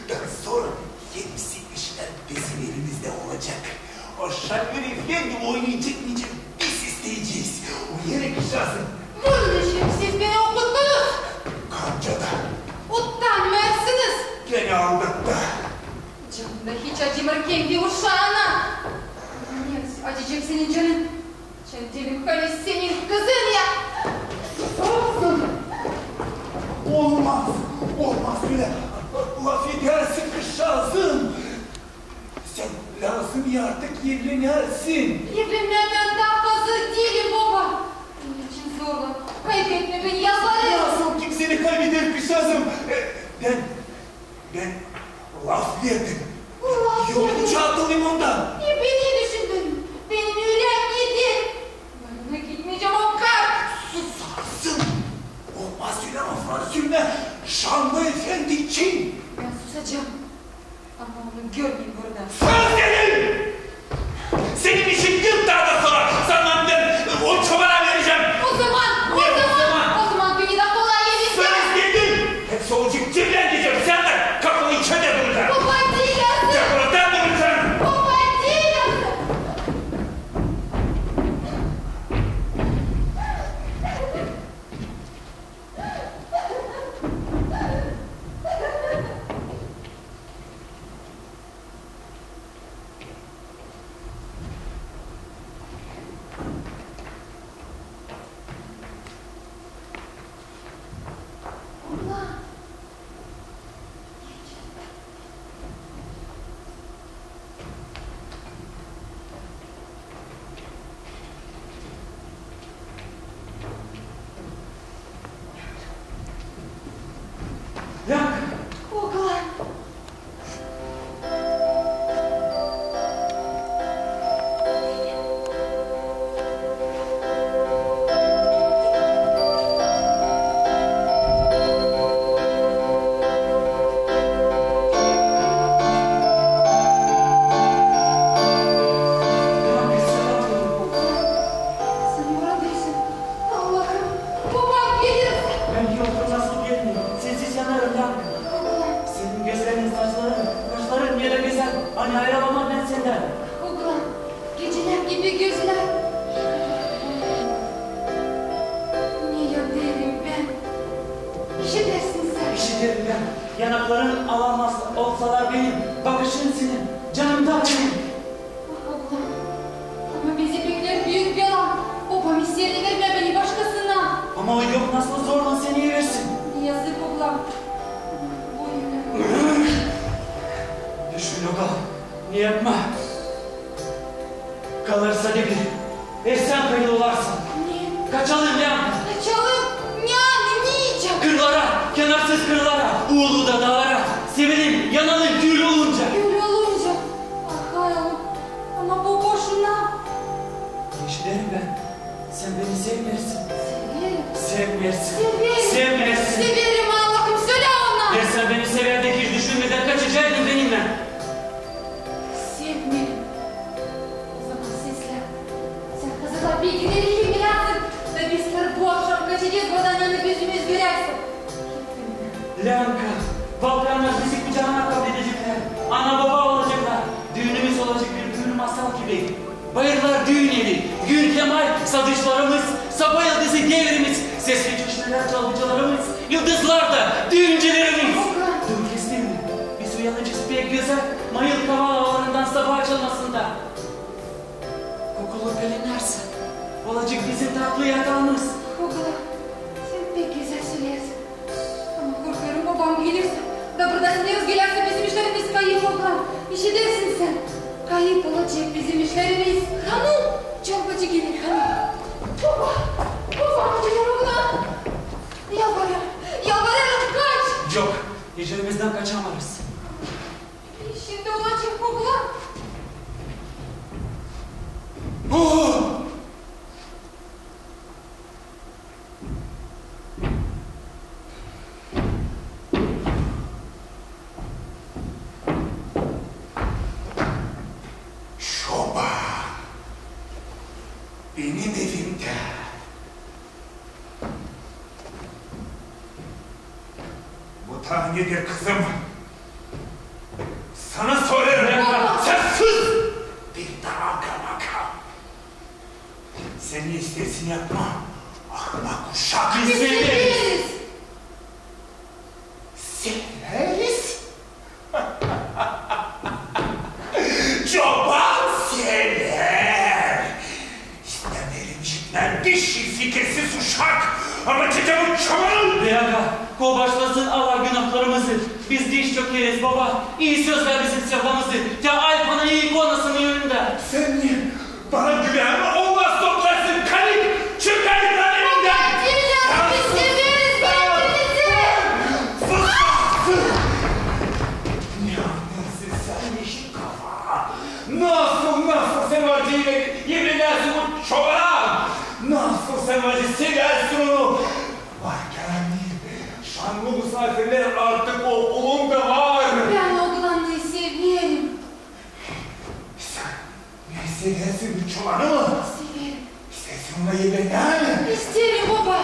Taa sora hepsi işlär bizim elimizdä olacek. O şoför efendi oynayacek, nicä biz isteyecez. Uyanın, kızçaazım. Bunun için siz beni okuttunuz. Kanca da. Utanmêêrsınız. Beni aldattı. Canı da hiç acımêêr kendi uşaana. Nesoy acıyacek senin canın? Çentelim halis senin kızın ya! Susarsan! Olmaz, olmaz bölä. Lafedärsin, kızçaazım. Sän lääzım ya artık evlenärsin. Evlenmää bän taa hazır diilim, boba. Benim için zorla kaybetmä beni, yalvarêrım. Nasıl kim seni kaybeder, kızçaazım? E, bän Bän lafverdim. Lafverdim. Yok, uçaa atılayım ondan. E, beni düşündün. Benim üürääm ne deer? Yanına gitmeyecäm o kart. Susarsın. Olmaz, sölä laflar, sölä. Şanlı efendi için. Bän susacam. Ama onu görmeyim burada. Söz dedim! Seni işittim taa da sora. Sana bän on çobana verecäm. O zaman, o zaman, o zaman beni dä kolay edin. Söz dedim! Hepsi olacek, cebirlendecäm. Sän dä kapının içindä duracan. Boba, diil lääzım. Kapıda duracan. Boba, diil lääzım. Yanakların alamaz olsalar benim, bakışın senin, canım da benim. Ah, oglum, ama bizi bekleer büük bela. Bobam isteer vermää beni başkasına. Ama o yok nasıl zorlan seni eversin. Ne yazık, oglum. Bu ölüm. Düşün, oglum, ne yapmaa? Kalırsa da bir, er sän kayıl olarsan. Ne? Kaçalım, Länka. Kaçalım? Neredä, nicä? Kırlara, kenarsız kırlara, uulu da daalara. Sevelim, yanalım kül olunca. Kül olunca. Ah, ay, ama bu boşuna. Eşiderim bän. Sän beni sevmeersin. Severim. Sevmeersin. Severim. Sevmeersin. Severim, Allahım, sölä ona. Eer sän beni severdin, hiç düşünmedän kaçacaydın benimnän. Sevmeerim. O zaman seslä. Sän hazırla bilgileri, kim bilersin. Da bizlär bu akşam kaçacez buradan, ani gözümüz görärsä. Länka, Balkannar bizi kucaana kabledeceklär. Ana-boba olaceklar. Düünümüz olacek bir büülü masal gibi. Bayırlar düün evi, gün hem ay, sadıçlarımız, sapa yıldızı devrimiz, sesli çeşmelär, çalgıcılarımız, yıldızlar da düüncülerimiz. Dur, kestirme. Biz uyanacez pek gözäl, mayıl kavalalarından sabaa çalmasında. Kokulu pelinär sän, olacek bizim tatlı yataamız. Kokulu, sän pek gözäl söleersin. Ama korkarım, bobam gelirsä, da burada siniriz gelärsä, bizim işlerimiz kayıp, oglum. İşidersin sän. Kayıp olacek bizim işlerimiz. Hanım, çorbacı geler, hanım. Boba, bobam geler, oglum. Yalvarêrım, yalvarêrım, kaç! Yok, ecelimizden kaçamêêrız. Şindi olacek, oglum. Oo! Çoban! Benim evimdä. Bu taa nedir, kızım? Sana sorêrım. Sessiz! Bir taa baka-baka. Sän ne isteersin, yapma. Ahmak uşak. Biz severiz. Severiz? Çoban sever. İstämeerim işitmää bir şey fikirsiz uşak. Ama çekemirim çobanı. Länka, ko başlasın Allah günahlarımızı. Biz diz çökeriz, boba. İi sözlä bizim sevdamızı. Tä Alpanın ikonasının önündä. Sän ne? Bana güvän olmaz, toplarsın kalik, çıkar beni evimdän. Biz severiz birbirimizi. Sus, sus! Ne annêrsın sän, eşek kafa? Nasıl, nasıl sän evlenäsin bu çobandan? Nasıl sän seversin onu? Vay, gelin, şanlı musaafirlär, artık oolum da var. Bän oolunu severim. Sän ne seversin, bu çobanı mı? Severim. İsteersin onunnan evlenmää mi? İsteerim, boba.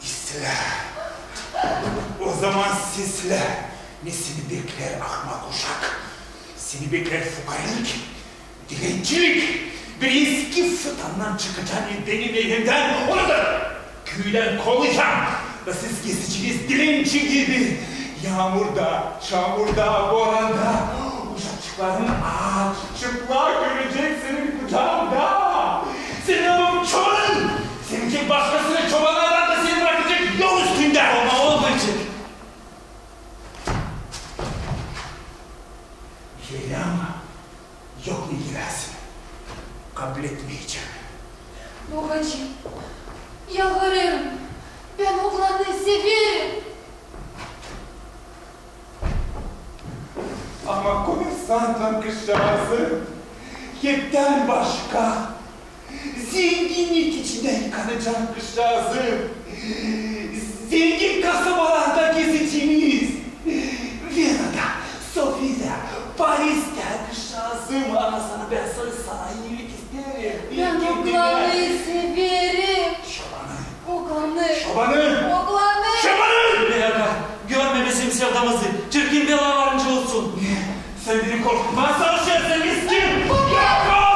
İslä. O zaman islä. Ne seni beklär, ahmak uşak? Seni beklär fukaarlık, dilencilik. Bir eski fıtandan çıkacan benim evimdän, onu da küüdän kovacam. Da siz gezeceniz dilenci gibi. Yaamurda, çamurda, booranda uşakçıkların aaç, çıplak ölecek senin kucaanda. Senin oolun çoban. Seninkän başkasını çobanlardan da seni bırakacek yol üstündä. Ama olmayacek. Gel ama. Yok, ne girersin. Kabletmeyecäm. Bobacıım, yalvarêrım, bän oolunu severim. Ama komersantlan kızçaazı heptän başka. Zenginnik içindä yıkanacak kızçaazı. Zengin kasabalarda gezeceniz. Venada, Sofiyada, Parista kızçaazı. Ama sana bän söz, sana iilik isteerim. Bän oolunu severim. Çobanı. Oolunu. Çobanı. Oolunu. Çobanı! Länka, görmä bizim sevdamızı. Çirkin bela varınca olsun. Ne? Sän beni korkutmaa çalışêrsın, miskin! Yok ol!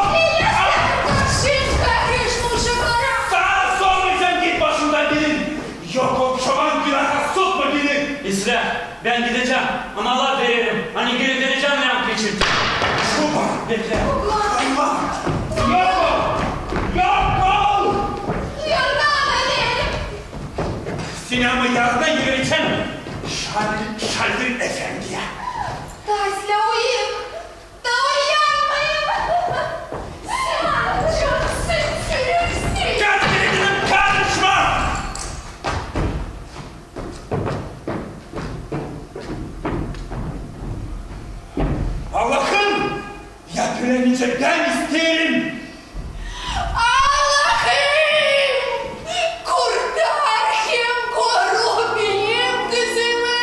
Sana sormayacam, git başımdan, gelin! Yok ol, çoban, günaha sokma beni! İslää, bän gidecäm, ama laf vererim, ani geeri dönecäm Lyankayı çekmää. Kuba! Beklä. Hayvan! Yok ol! Yok ol! Yorgan vererim. Seni ama yarına iverecäm Şal-, Şalvir efendiyä. Taa islää uyuyım. Taa uyanmayım. Sän çok sürürsün. Katerina, karışma! Allahım! Ya bölä nicä bän isteerim! Allahım! Kurtar hem koru benim kızımı!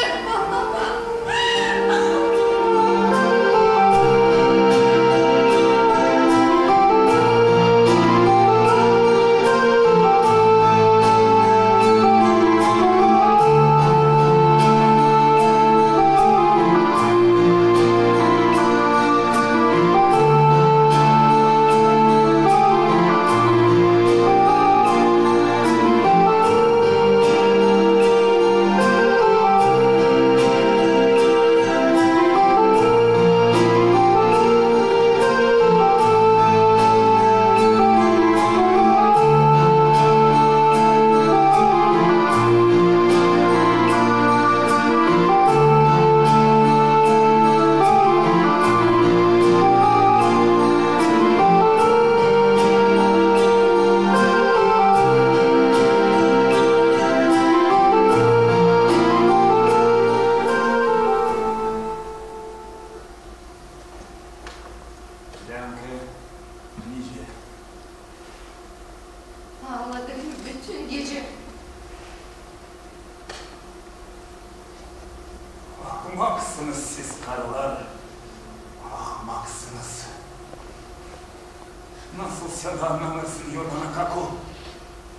Lyankaya nicä? Ağladım bütün gecä. Ahmaksınız siz, karılar, ahmaksınız. Nasıl sän annamêêrsın, Yordana Kaku,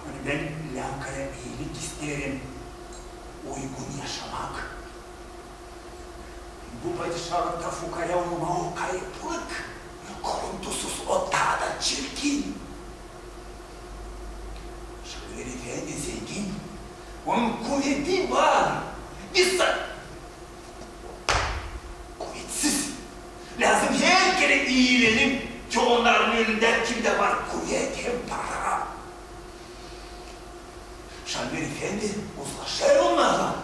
ani bän Lyankaya iilik isteerim, uygun yaşamak. Bu padişalıkta fukarä olmaa o kayıplık, kuruntusuz o taa da çirkin. Şalvir efendi zengin, onun kuveti var. Biz sa-, kuvetsiz. Lääzım herkerä iileyelim, ki onnarın önündä kimdä var kuvet hem para. Şalvir efendi uzlaşêr onnarlan.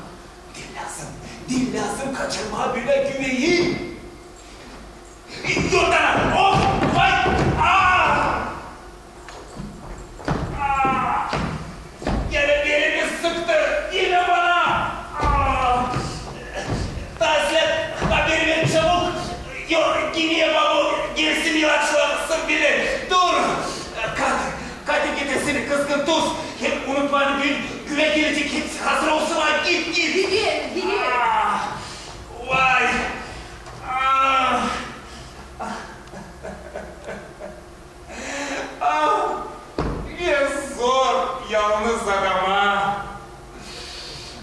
Diil lääzım, diil lääzım kaçırmaa bölä güveyi. Yordana! Of! Vay! Aa! Aa! Genä belimi sıktı! Diil mi bana! Aa! Taa islää, haber ver çabuk! Yo, Giniye babu gelsin, ilaçlasın beni! Dur! Kati, Kati, getirsin kızgın tuz! Hem unutma, ani büün güvä gelecek, hepsi hazır olsun, ha, git, git! Giderim, giderim! Aa! Vay! Aa! Ah, ne zor yalnız adama!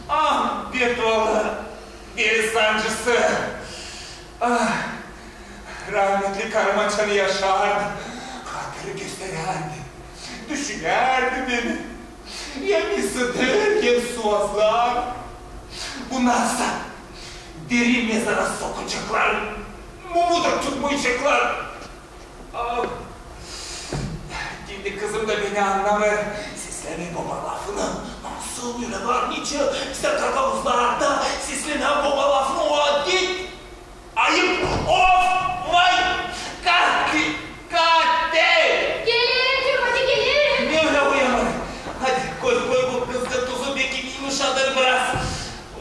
Ah, bedbahta, deli sancısı! Ah, rahmetli karım açan yaşardı, hatırı gösterärdi, düşünärdi beni. Hem ısıdêr, hem suazlar. Bunnar sa derin mezara sokaceklar, mumu da tutmayaceklar. Ah! Şimdi kızım da beni annamêêr. Seslämeyin boba lafını. Nasıl ölä var nicä bizä gagauzlarda seslemää boba lafını, o adet. Ayıp! Of! Vay! Kati! Kati! Gelerim, Türk bacı, gelerim. Ne ölä uyanêr? Hadi koy, koy bu kızgın tuzu, bekim yımışadır biraz.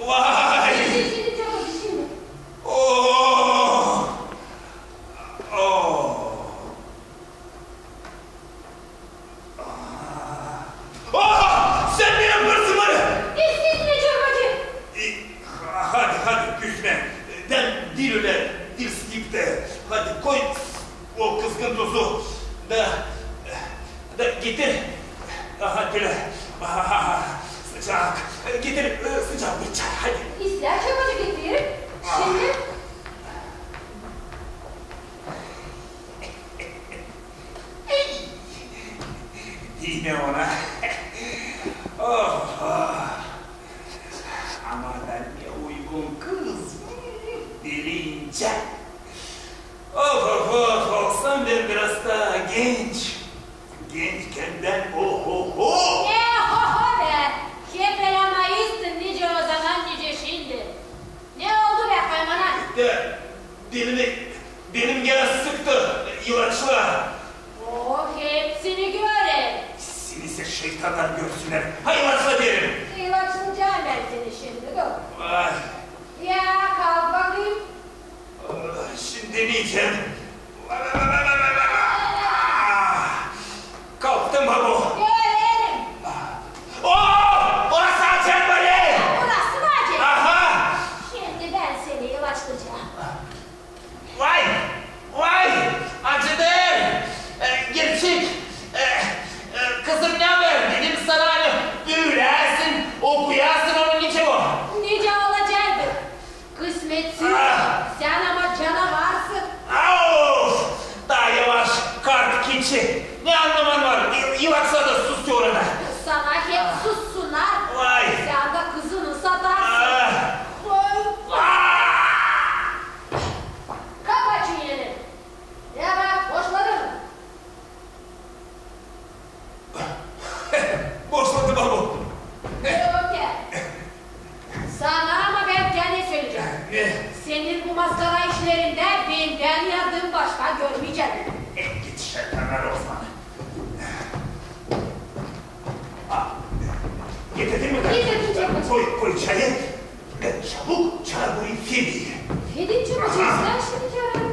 Vay! Şimdi, şimdi, Türk bacı, şimdi. Oo! Oo! Aa! Aa! Sän ne yapêrsın bana? İsteyim, Türk bacı. E, hadi, hadi, küsmä. Bän diil ölä, diil sıkıntı. Hadi koy o kızgın tuzu. Da, da getir. Aha, bölä. Aha, sıcak. Getir, e, sıcak bir çay, hadi. İslää, Türk bacı, getiririm. Aa. Şimdi. Diil mi ona? Oh, oh. Ama da ne Of, of, of, olsam bän biraz taa genç. Gençkän bän, ohoho! Ne ohoho be! Hep elämaysın nicä ozaman, nicä şindi. Ne oldu be, haymanat? De, benim, benim genä sıktı ilaçlar. O, hepsini görer. Seni sä şeytannar görsünnär. Ha, ilaçla derim. İlaçlayacam bän seni şindi, dur. Vay. Ya, kalk bakayım. Şindi ne deyecäm? Kalktım, babo. Görerim. O! Orası acıyêr, bari! Orası mı acıyêr? Aha! Şindi bän seni ilaçlayacam. Vay! Vay! Acıdır! E, gerçek! E, e, kızım, ne haber? Dedim sana, ani büüyüyäsin, okuyasın, onu niçin o? Nicä olacaydı? Kısmetsiz. Ah! Sän ama canavarsın. Of! Taa yavaş, kart keçi. Ne annaman var? İ-, ilaçla da sus orada. Sana hep sussunnar. Vay! Sän dä kızını satarsın. Ah! Vay! Ah! Kapa çeneni. Ya bak, boşladım. Boşladım, babo. Yok ya. Sana ama bän genä söleyecäm. Ne? Senin bu maskara işlerindä bendän yardım başka görmeyecäm. E, git şeytannar ozaman. Aa, getirdin mi? Getirdim, canım. Koy, koy çayı. E, çabuk çaar burayı Fediyi. Fedi, çabuk, aha, sen şunu çaar.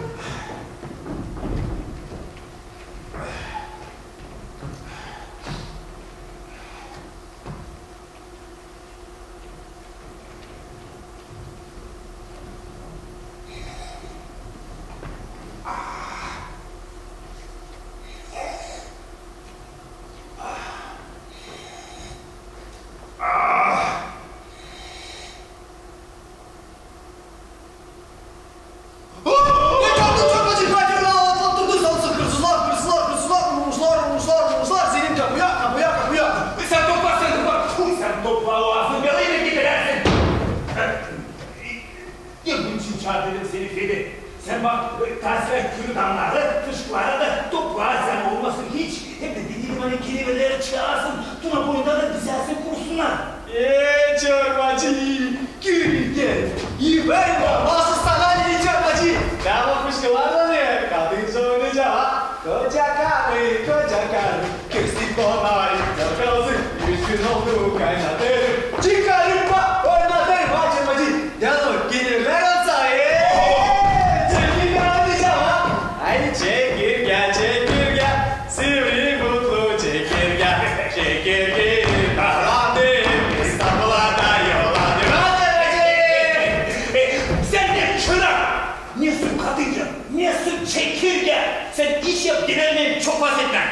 Ne çaldın, çorbacı? Kaçırın, atlattırdın, salsın. Hırsızlar, hırsızlar, hırsızlar, vurmuşlar, vurmuşlar, vurmuşlar. Senin kapıya, kapıya, kapıya. Sän topla, sän topla. Tfu, sän topla, o azı belayı da getiräsin. Ne bunun için çaardım seni, Fedi? Sän bak, e, taasira kürü damları, fışkıları da topla, sän olmasın hiç. Hem dä dedim, ani kelebeklär çaasın, tuna boyunda da bizäsin kursunnar. E, çorbacı, kürü gel, İvan, nasıl sana, ne çorbacı? Tamam, fışkılar da ne? Kadınca oynayacam, ha? Koca karı, koca karı. Kestik onayı, yakası, üç gün oldu kaynatırım. Çıkarıp bak, oynatırım, acımacı. Canım, gelirlär olsa, ee! Çekirge oynayacam, ha? Ay, çekirge, çekirge, sivri butlu çekirge. Çekirge, karanlık, İstanbul'a da yolladım. Hadi, hadi. E, sän ne çırak, ne sükadınca, ne sü çekirge. Sän iş yap, genä beni çok bahsetmä.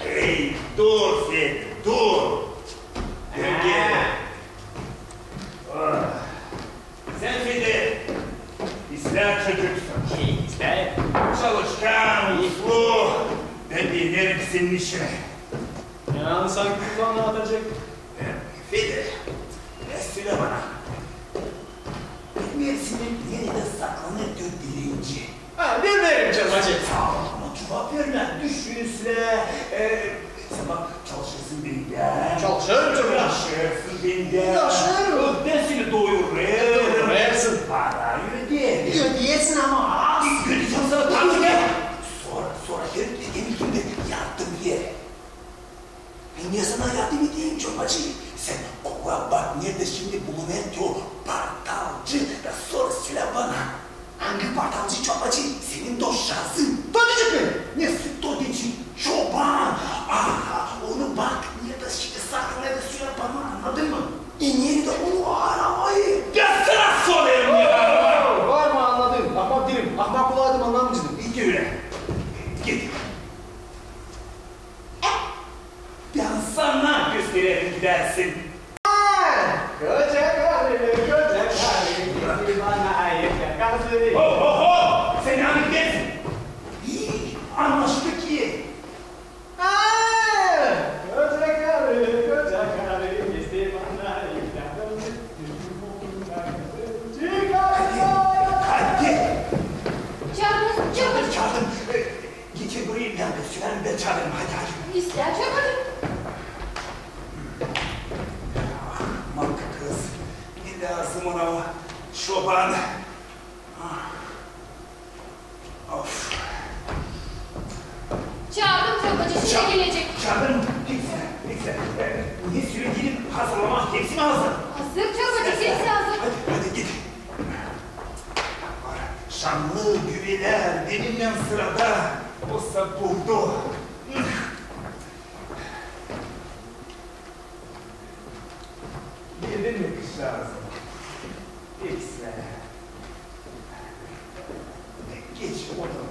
Ee. Ey, dur, Fedi, dur. Dur, gel. Ah. Sän, Fedi, islää çocuksın. Şey, islää. Çalışkan, uslu. Bän beenerim senin işini. Ya, ani sanki kulağına atacak. Fedi, e, sölä bana. Bilmeersin mi, neredä saklanêr dört dilenci? Ha, bilmeerim, çorbacı. Sä ama cuvap vermä, düşün islää. E, sän bak, çalışêrsın bendä. Çalışêrım, çorbacı. Yaşêêrsın bendä. Yaşêêrım. Bän seni doyurêrım. Doyurêrsın. Para ödeerim. Ödeersin ama az. Ödeyecäm sana tabii ki. Sora, sora herif, herif, herif yardım eder. Ne sana yardım edeyim, çorbacı? Sän kova bak, neredä şindi bulunêr o portalcı, da sora sölä bana. Angı portalcı, çorbacı? Senin doşçaazın. Totecik mi? Ne süt totecik? Çoban. Aha, onu bak, neredä şindi saklanêr, da sölä bana, annadın mı? E, neredä onu aramayı? Bän sana sorêrım ya. Var mı, annadım. Ahmak diilim. Ahmak olaydım, annamayaceydım. İyi ki ölä. Git. Bän sana göstererim, gidäsin. Aa! Koca karı, koca karı, getir bana ayık yakası. Ho, ho, ho! Sän ani gidersin? İi, annaştık ki. Aa! Koca karı, koca karı, getir bana ayık yakası. Lääzım ona o çoban. Of. Çaardım çorbacı, şindi gelecek. Çaardım. Peksa, peksa. E, ne söledim, hazırlamaa hepsi mi hazır? Hazır çorbacı, hepsi hazır. Hadi, hadi git. Şanlı güvelär benimnän sırada, o sa buldu. Geldin mi, kızçaazım? Peksa. Geç, otur.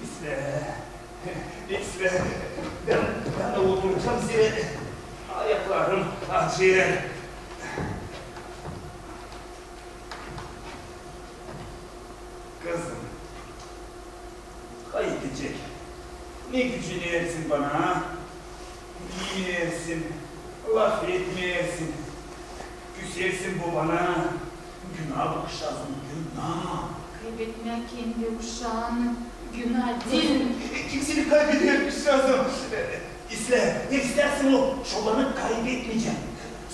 Peksa. Peksa. Bän, bän dä oturacam zerä. Ayaklarım acıyêr. Kızım, kaydedecek. Ne gücenersin bana, ha? Giinersin, lafetmeersin, küsersin bobana. Günaa bu, kızçaazım, günaa. Kaybetmää kendi uşaanı günaa diil. Kim seni kaybeder, kızçaazım? İslää, islärsin o çobanı kaybetmeyecäm.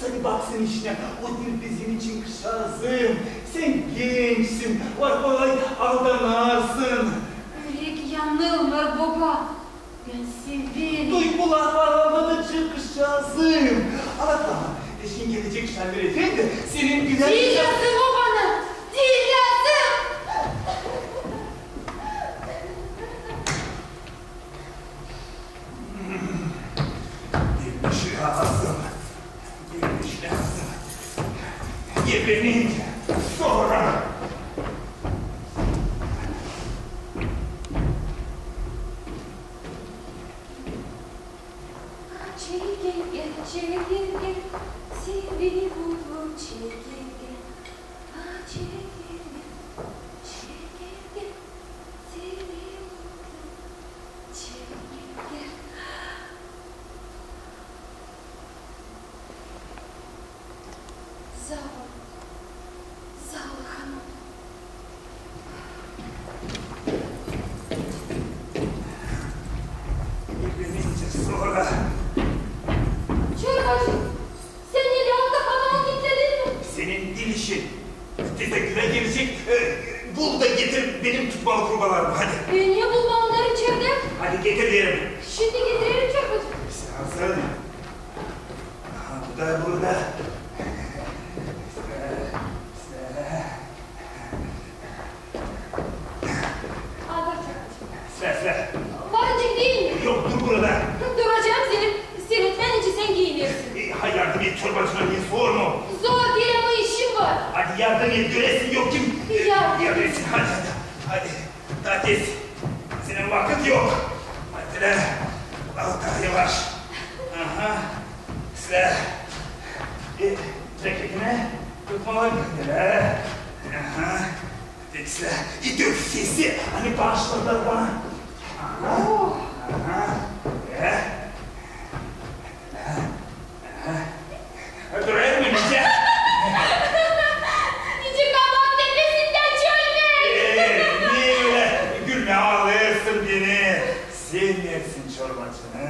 Sade baksın işinä, o diil bizim için, kızçaazım. Sän gençsin, var kolay aldanarsın. Ürek yanılmêêr, boba. Bän severim. Duygular var aldadacı, kızçaazım. Aldatma. Eşin gelecek, Şanlı efendi, senin güzel... Diil lääzım o bana, diil lääzım. Gelmiş lääzım. Gelmiş lääzım. Evlenince sora. Çekirge, çekirge, seni buldum, çekirge. Aa, çekirge, çekirge, seni buldum, çekirge. Zavallı, zavallı hanım. Evlenince sora. Çorbacı, sän ne lääzım, kapını kilitledin mi? Senin diil işin. Tezä güvä gelecek, e, bul da getir benim tutmalı kurbalarımı, hadi. E, ne bulmaa onnarı içerdä? Hadi getir deerim. Şindi getirerim, çorbacı. Hazır. Aha, bu da burada. Hazır, çorbacı. Sıra, sıra. Var nicä diil mi? Yok, dur burada. Duracam, seni seretmää, nicä sän giinersin. E, ha, yardım et çorbacına, ne zor mu? Zor diil, ama işim var. Hadi yardım et, göresin yok kim. Yardım et. Göresin, hadi, hadi, hadi. Taa tez. Senin vakıt yok. Hadi la. Al taa yavaş. Aha. Sıra. E, çek ekini. Tutmalık. Hadi la. Aha. Peksa, e, dök sesi, ani baaşladılar bana. Aha, aha, e, aha. Durêr mı nicä? Nicä kabaat tepesindä çölmää. E, ne ölä gülmää alêrsın beni? Sevmeersin çorbacını.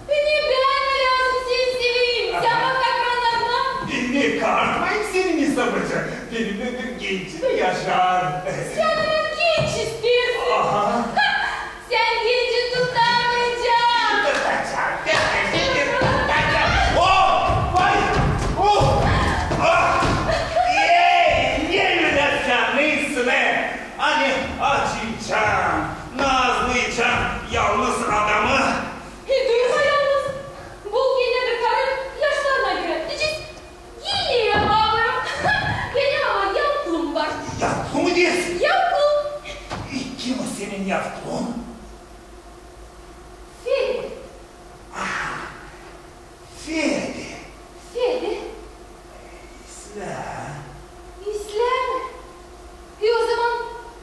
E, ne bän mi lääzım seni seveyim? Aha. Sän bak akranlarına. E, ne kartmayım senin hesabıca. Benim ömür genççä yaşar. Sän ömür genç isteersin. Aha. Sän genci tutamaycan. Tutacam, tutacam, tutacam. Oh, vay, oh, ah. Ey, ne ölä canlısın, e? Ani acıycan, nazlıycan, yalnız adamı. E, durma yalnız. Bul genä bir karı yaşlarına görä. Nicä giinersin, baba? Benim ama yavklum var. Yavklu mu deersin? Yavklum. E, kim o senin yavklun? Fedi. Aha. Fedi. Fedi. İslää. İslää mi? E, o zaman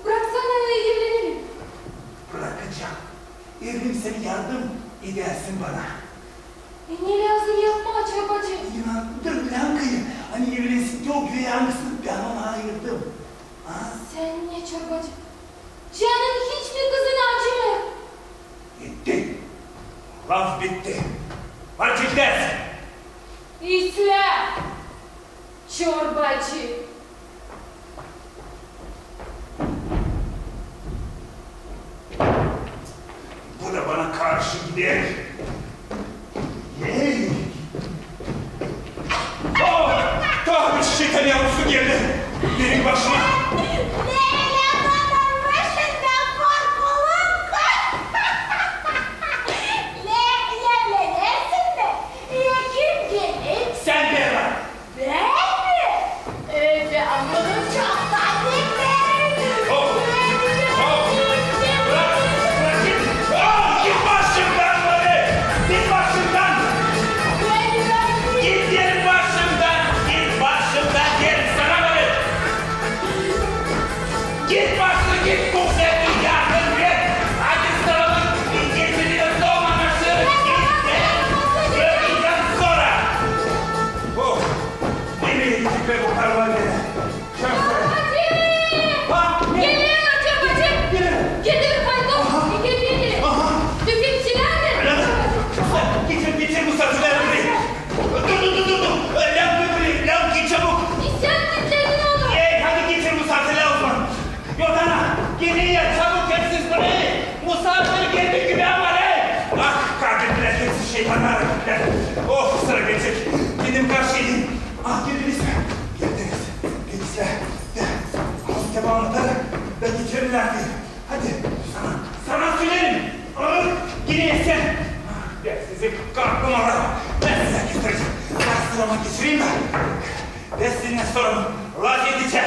braksana, evlenelim. Brakacam. Evlenelim, sän yardım edärsin bana. E, ne lääzım yapmaa, çorbacı? İnandır Läänkayı, ani evlensin o güvä angısını bän ona ayırdım. Ha? Sän ne, çorbacı? Canın hiç mi kızına acımêêr? Etti. Laf bitti. Var çektäz. İslää, çorbacı. Bu da bana karşı gider. Hey! Oh! Taa bir şeytan yavrusu geldi benim başıma. Lelä, bana başından korkuluk. Lelä, lelä, dersin mi? Ya kim geler? Sän, Berna. Bän mi? Öyle anladım, çoktan beklerim. Oh! Oh! Bırak! Bırak! Git! Oh! Git başımdan, bari! Git başımdan! Git, git başımdan! Git başımdan! Git sana, bari! Git başımdan, git, bu sefer yardım et! Hadi sarılın, geceleri dolanışırız, git, git! Öpeceğim sonra! Oh! Beni gittik ve bu karılar gene. Çorbacı! Ha, ne? Geler, çorbacı! Geler. Geldi bir fayton. Aha. Geldi, geldi. Aha. Tüfekçiler mi? Öyle mi? Geçir, geçir bu sarıları buraya. Dur, dur, dur, dur, dur. Laf götüreyim, laf, git çabuk. Sen git, dedin onu. Ey, hadi geçir bu sarıları o zaman. Yordana, gelin ya, çabuk, hepsiniz buraya. Musafir geldi, güvän var, ey. Ah, kahrettiler, hepsi şeytanlar. Oh, sıra gelecek. Gidin karşı edin. Ah, geldiniz mi? Geldiniz. Geldiniz. Al, devam eder. Da geçirin artık. Hadi, sana, sana söylerim. Al, gidin sen. Ah, ben sizi kalkmam orada. Ben size göstereceğim. Ben sırama geçireyim de. Ben sizinle sorun laf edeceğim.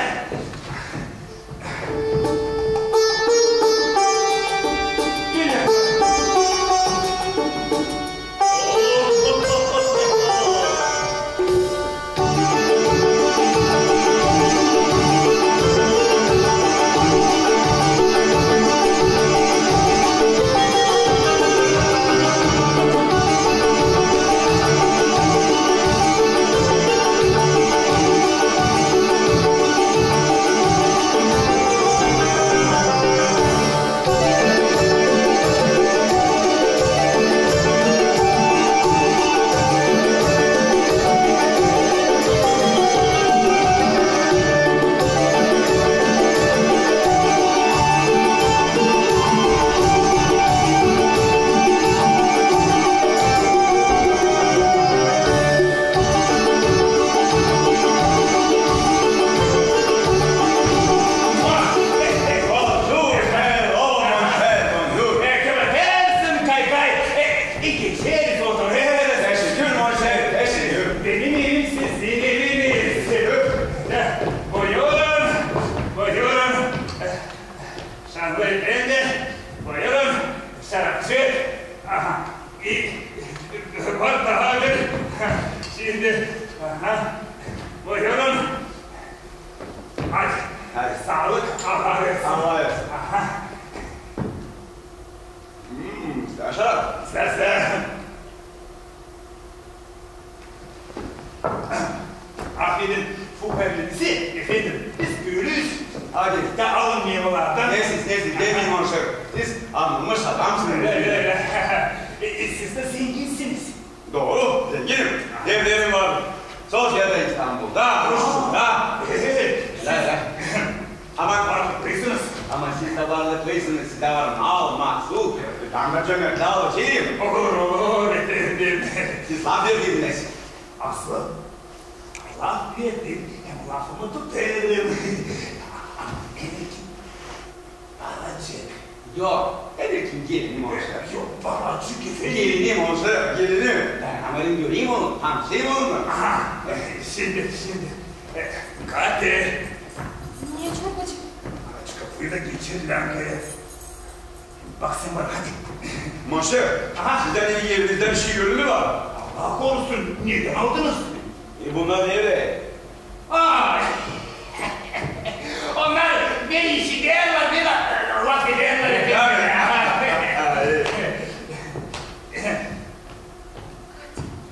Bonjour, mon cher, bonjour. E, comment ça, kay-kay? E, geçeriz, oturêrız. Teşekkür, mon cher, teşekkür. Benim evim sizin eviniz. E, buyurun, buyurun. Şanlı efendi, buyurun, şarapçı. Aha, e, bak daha bir. Şimdi, aha, buyurun. Hadi, hadi. Saalık, Allah versin. Allah versin. Aha. Hmm, güzel şarap. Sesler. Afedin bu vermenizi, efendim, biz köylüyüz. Hadi. Da alın meyvelerden. Nesiniz, nesiniz, demeyin, mon cher. Siz anılmış adamsınız. Öyle, öyle, öyle. E, e, siz de zenginsiniz. Dooru, zenginim. Evlerim var. Sosyada İstanbulda, Rusçu'da. E, e, e. Öyle, öyle. Ama varlıklısınız. Ama siz dä varlıklısınız, sizdä var mal, mahsul. Bän dä cömertlää olacam. Olur, olur, efendim. Siz laf verdiniz. Aslı, laf verdim, hem lafımı tutarım. Ama enekim paracık. Yok, enekim gelinim olsun. Yok, paracık efendim. Gelinim olsun, gelinim. Bän amarım göreyim onu, tanışayım onunnan. Aha, şimdi, şimdi. E, Kate. Ne, çorbacı? Aç kapıyı da geçir, läänkaya. Bak sän bana, hadi. Mon cher, aha, sizdä evinizä bir şey görünür var. Allah korusun, neyden aldınız? E, bunnar neredä? Ay! Onnar ne işiderlär, ne dä lafederlär. Tabii.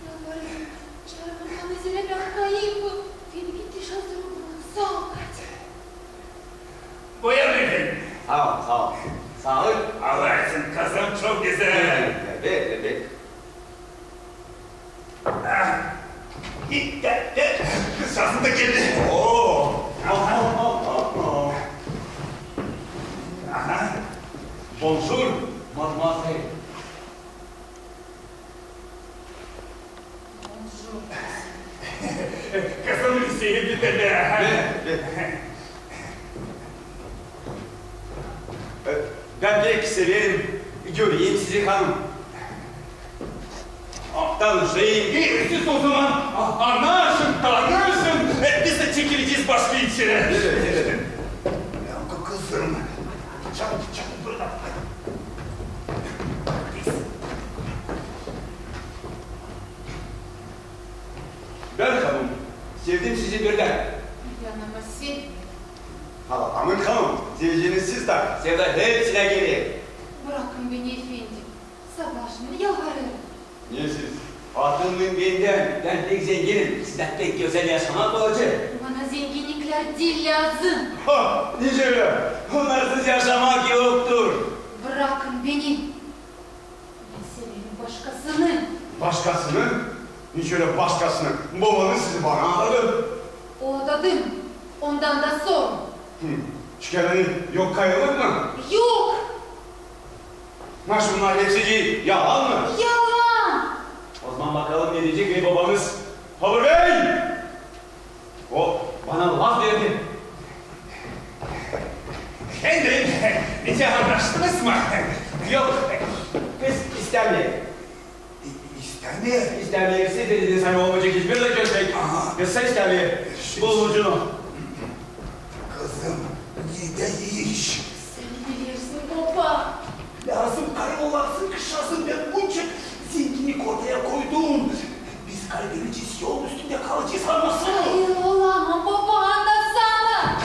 Yalvarırım, çaarın bana zerä bän kayayım bu. Beni bitti şansım bu. Saa ol, Katya. Buyurun efendim. Saa ol, saa ol. Saalık. Allah versin, kazan çok gözäl. Elbet, elbet. Geldi. Oo. Aha. Aha. Bonjour, mademoiselle. Bonjour. Kızım, seni bir de be. Ben pek severim göreyim sizi, hanım. Tanışayım. E, siz o zaman, a, annaşın, tanışın. E, biz dä çekilecez başka içeri. Evet, evet. Ya, kı-, kızım. Çabuk, çabuk buradan. Ben, hanım, sevdim sizi birden. Ben ama sevmedim. Hala, aman, hanım, seveceniz siz dä. Sevda hepsinä geler. Bırakın beni, efendim. Savaşmayın, yalvarırım. Ne siz? Atılmayın bendän. Ben pek zenginim. Sizdä pek gözäl yaşamak olacek. Bana zenginniklär diil lääzım. Ha, nicä ölä? Onnarsız yaşamak yoktur. Bırakın beni. Ben severim başkasını. Başkasını? Nicä ölä başkasını? Bobanız sizi bana adadı. O adadım. Ondan da sorun. Hı. Şikayetiniz yok kayırlık mı? Yok! Naşey bunnar hepsicii yalan mı? Yalan! O zaman bakalım ne deyecek bey bobanız. Halur bey! O bana laf verdi. Efendim, nicä, annaştınız mı? Yok, kız istämeer. İ-, istämeer? İstämeer. Siz dediniz, ani olmayacek hiçbir dä köpek. Aha. Kız istämeer. Bulun ucunu. Kızım, ne deyiş? Sän bilersin, boba. Lääzım kayılarsın, kışasın, ben buncuk zenginnik ortaya koydum. Biz kaybedecez, yol üstündä kalacez, annaşıldı mı? Kayılamam, boba, annaşamam.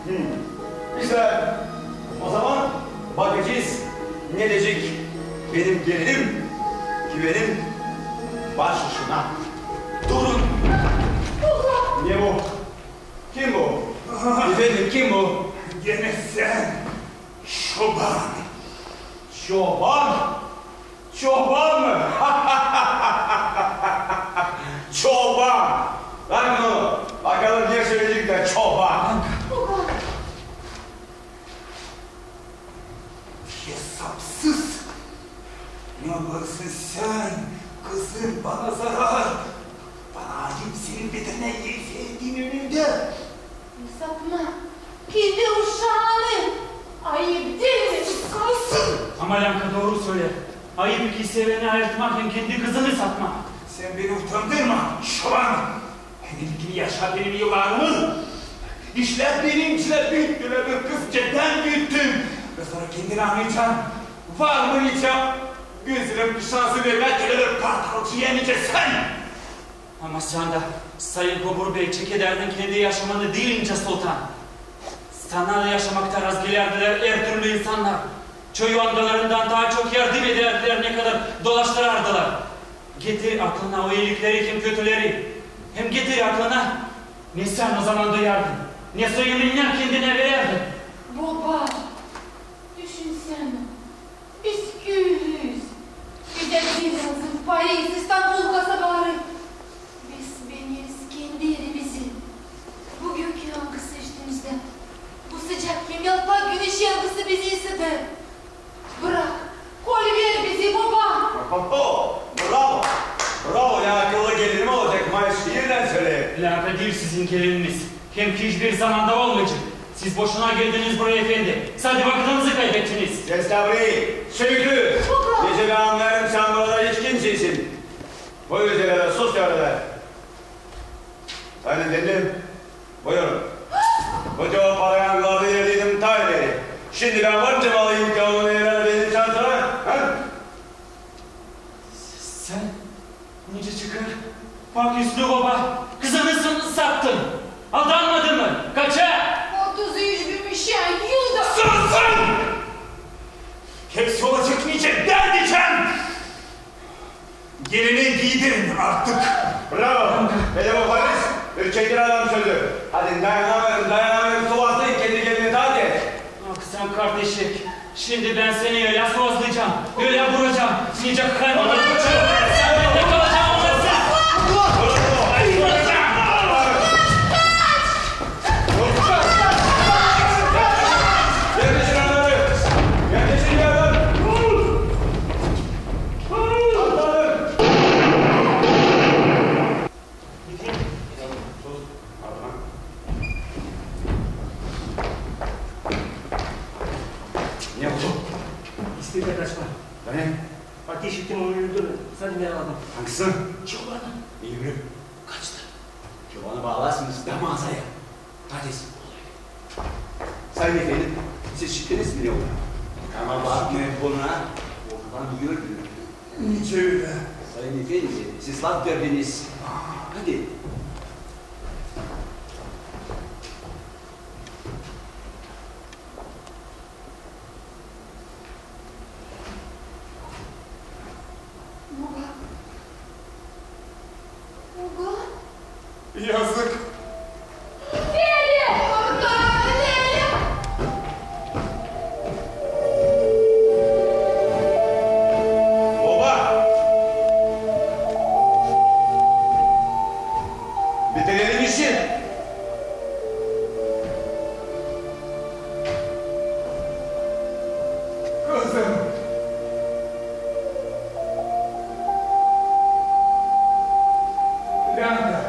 Hı. Güzel. O zaman bakacez, ne deyecek benim gelinim, güvenim baş uçuna. Durun! Ne bu? Kim bu? Efendim, kim bu? Genä sän, çoban. Çoban? Çoban mı? Çoban! Bırakın onu. Bakalım ne söyleyecek dä çoban. Esapsız. Ne yaparsın sän, kızım, bana zarar. Bana ayıp senin bedene efendinin önündä. Ne satma? Kendi uşaanı ayıp diil mi? Sus, karısın! Ama Länka dooru söleer. Ayıp iki seveni ayırtmak hem kendi kızını satmak. Sän beni utandırma, çoban! Benim gibi yaşa benim yıllarımı. İşlär benimcä büük, bölä bir kızı bän büüttüm. Ve sora kendin annaycan, var mı nicä gözlerin kışa hazır vermää, bölä bir partalcıya nicä sän. Ama sän dä, sayın Kobur bey, çekedärdin kendi yaşamanı diil nicä sultan. Sana da yaşamakta razgelärdilär er türlü insannar. Çoyu angalarından taa çok yardım edärdilär, nekadar dolaştırardılar. Getir aklına o iilikleri hem kötüleri. Hem getir aklına, ne sän o zaman duyardın, ne soyunu inan kendinä vererdin. Boba, düşünsänä, biz küüyüz. Bizä diil lääzım Paris, İstanbul kasabaları. Biz beeneriz kendi erimizi. Bu gök, angısı üstümüzdä, bu sıcak hem yalpak güneş yargısı bizi ısıdêr. Bırak, kolüver bizi, boba! Ho-ho-ho! Bravo! Bravo! Ne akıllı gelinim olacek, Mayıs şiirdän söleer. Länka diil sizin gelininiz. Hem hiçbir zamanda olmayacek. Siz boşuna geldiniz buraya, efendi. Sade vakıdınızı kaybettiniz. Sesle burayı, sökü! Boba! Nicä bän annêêrım, sän burada hiç kimseysin. Bu üzerä dä sus, öylä dä. Sayın efendim, buyurun. Bütün o parayı angılarda verdiydim taa ileri. Şindi bän var nicä mal alayım ki, onu neylär benim şansıma, ha? Sän nicä çıkêr? Bak üstünä, boba, kızını s-, sattın. Aldanmadın mı? Kaça? Otuz üç bin mişä yılda. Sus sän! Hepsi olacek nicä bän deycäm Getir adam sözü. Hadi, dayanamêêrım, dayanamêêrım, suvazlayın kendi kendini, hadi. Ah, sän kardeşik, şindi bän seni ölä suvazlayacam, ölä vuracam, nicä hayvan. Sän bendä kalacan, anlarsın. Ay, vuracam. Yetişin onları! Yetişin yardım! Atlanın! Ne oldu? İstedilär kaçmaa. Da ne? Ateş ettim, onu öldürmedim. Sän ne anladın? Angısı? Çobanı. Neyi bileyim? Kaçtı. Çobanı baalarsınız da maazaya. Hadi. Sayın efendim, siz işittiniz mi ne oldu? Ama bakmayın buna. O zaman bu öldü. Nicä ölä? Sayın efendim, siz laf verdiniz. Hadi. Yazık. Feli! Feli! Oba! Bitirelim işi. Kızım. Landa.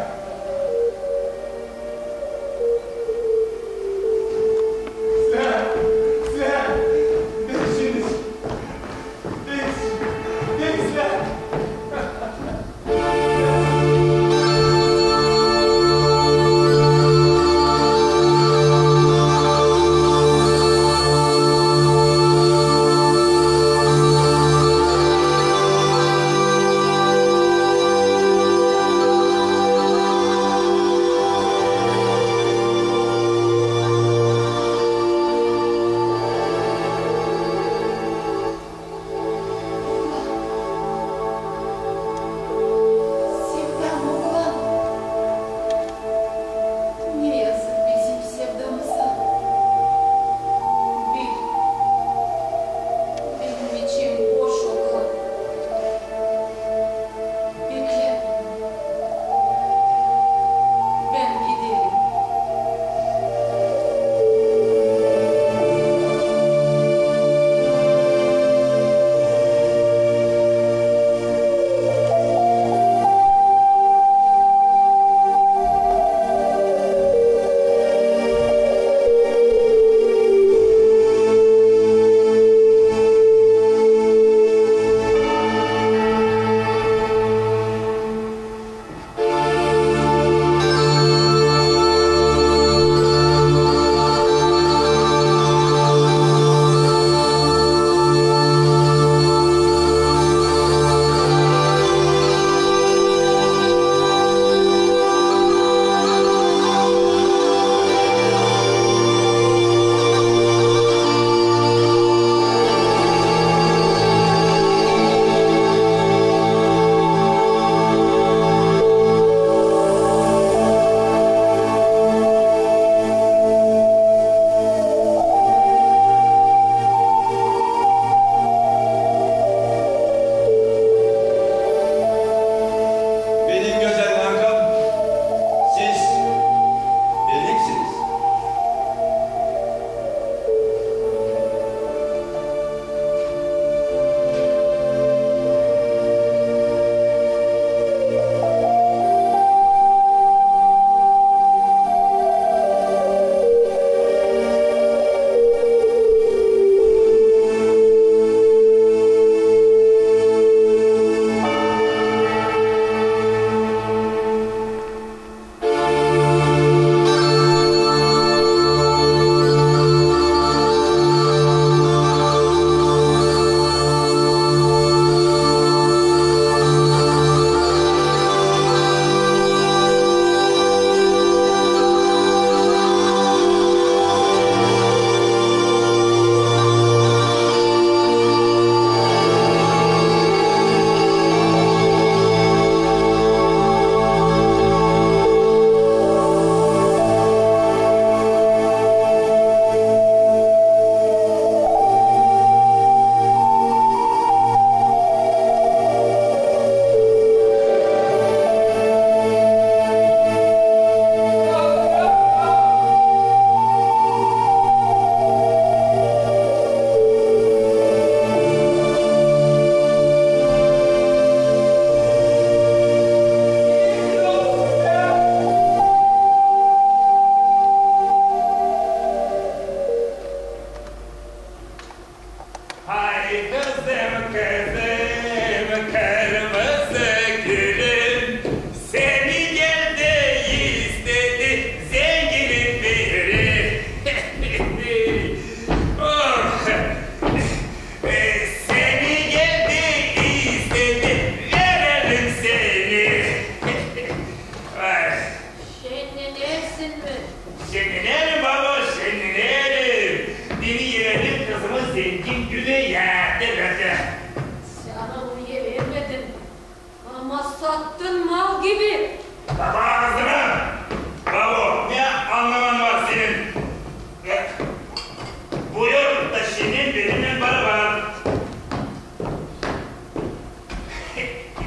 Buyur da şindi benimnän barabar.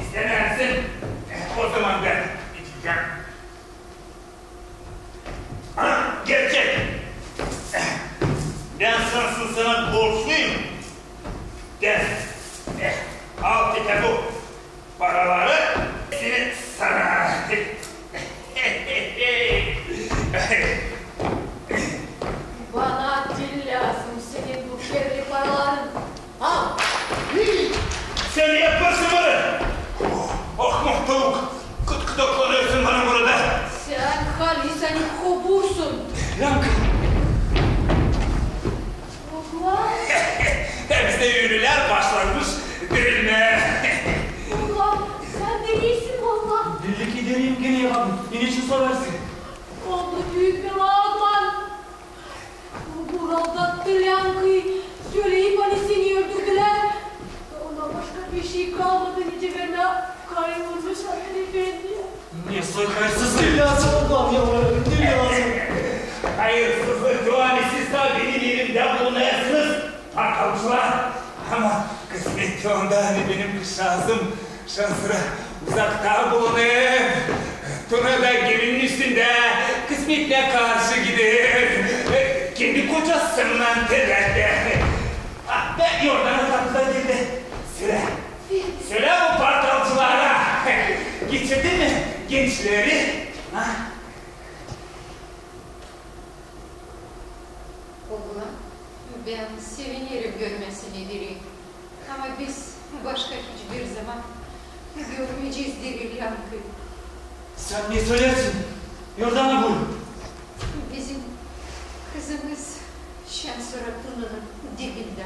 İstämärsin, ozaman bän içecäm. Ana, gerçek. Bän sansın sana borçluyum. Gel, al te bu paraları, hepsini sana. Bana diil lääzım senin bu kirli paraların. Al. Sän ne yapêrsın bana? Oh, ahmak tavuk. Kıt-kıt oklanêrsın bana burada. Sän halizdän kobursun. Länka. Oglan. Hem dä ülülär başlamış dirilmää. Oglan, sän dirilsin, oglan. Belliki diriyim genä, evladım. Ne için sorêrsın? Oldu büük belaa, oglan. Oglan aldattı Länkayı, söleyip, ani seni öldürdülär. Da ona başka bir şey kalmadı, nicä vermää karı ölmüş Afer efendiyä. Ne soy hayırsızlık lääzım, oglan, yalvarêrım, ne lääzım? Hayırsızlık o, ani siz dä benim evimdä bulunêrsınız, partalcılar. Ama kısmet onda, ani benim kızçaazım şansora uzakta bulunêr. Tuuna da geminin üstündä, kısmetinä karşı gider. Kendi kocasınnan terlär. Ah, bän yorganı tatlı da geldi. Sölä. Sölä o partalcılara. Geçirdin mi gençleri? Ha? Oglan, bän sevinerim görmäsini diri. Ama biz başka hiçbir zaman görmeyecez diri Länkayı. Sän ne söleersin? Yordanı bul. Bizim kızımız şansora Tuunanın dibindä.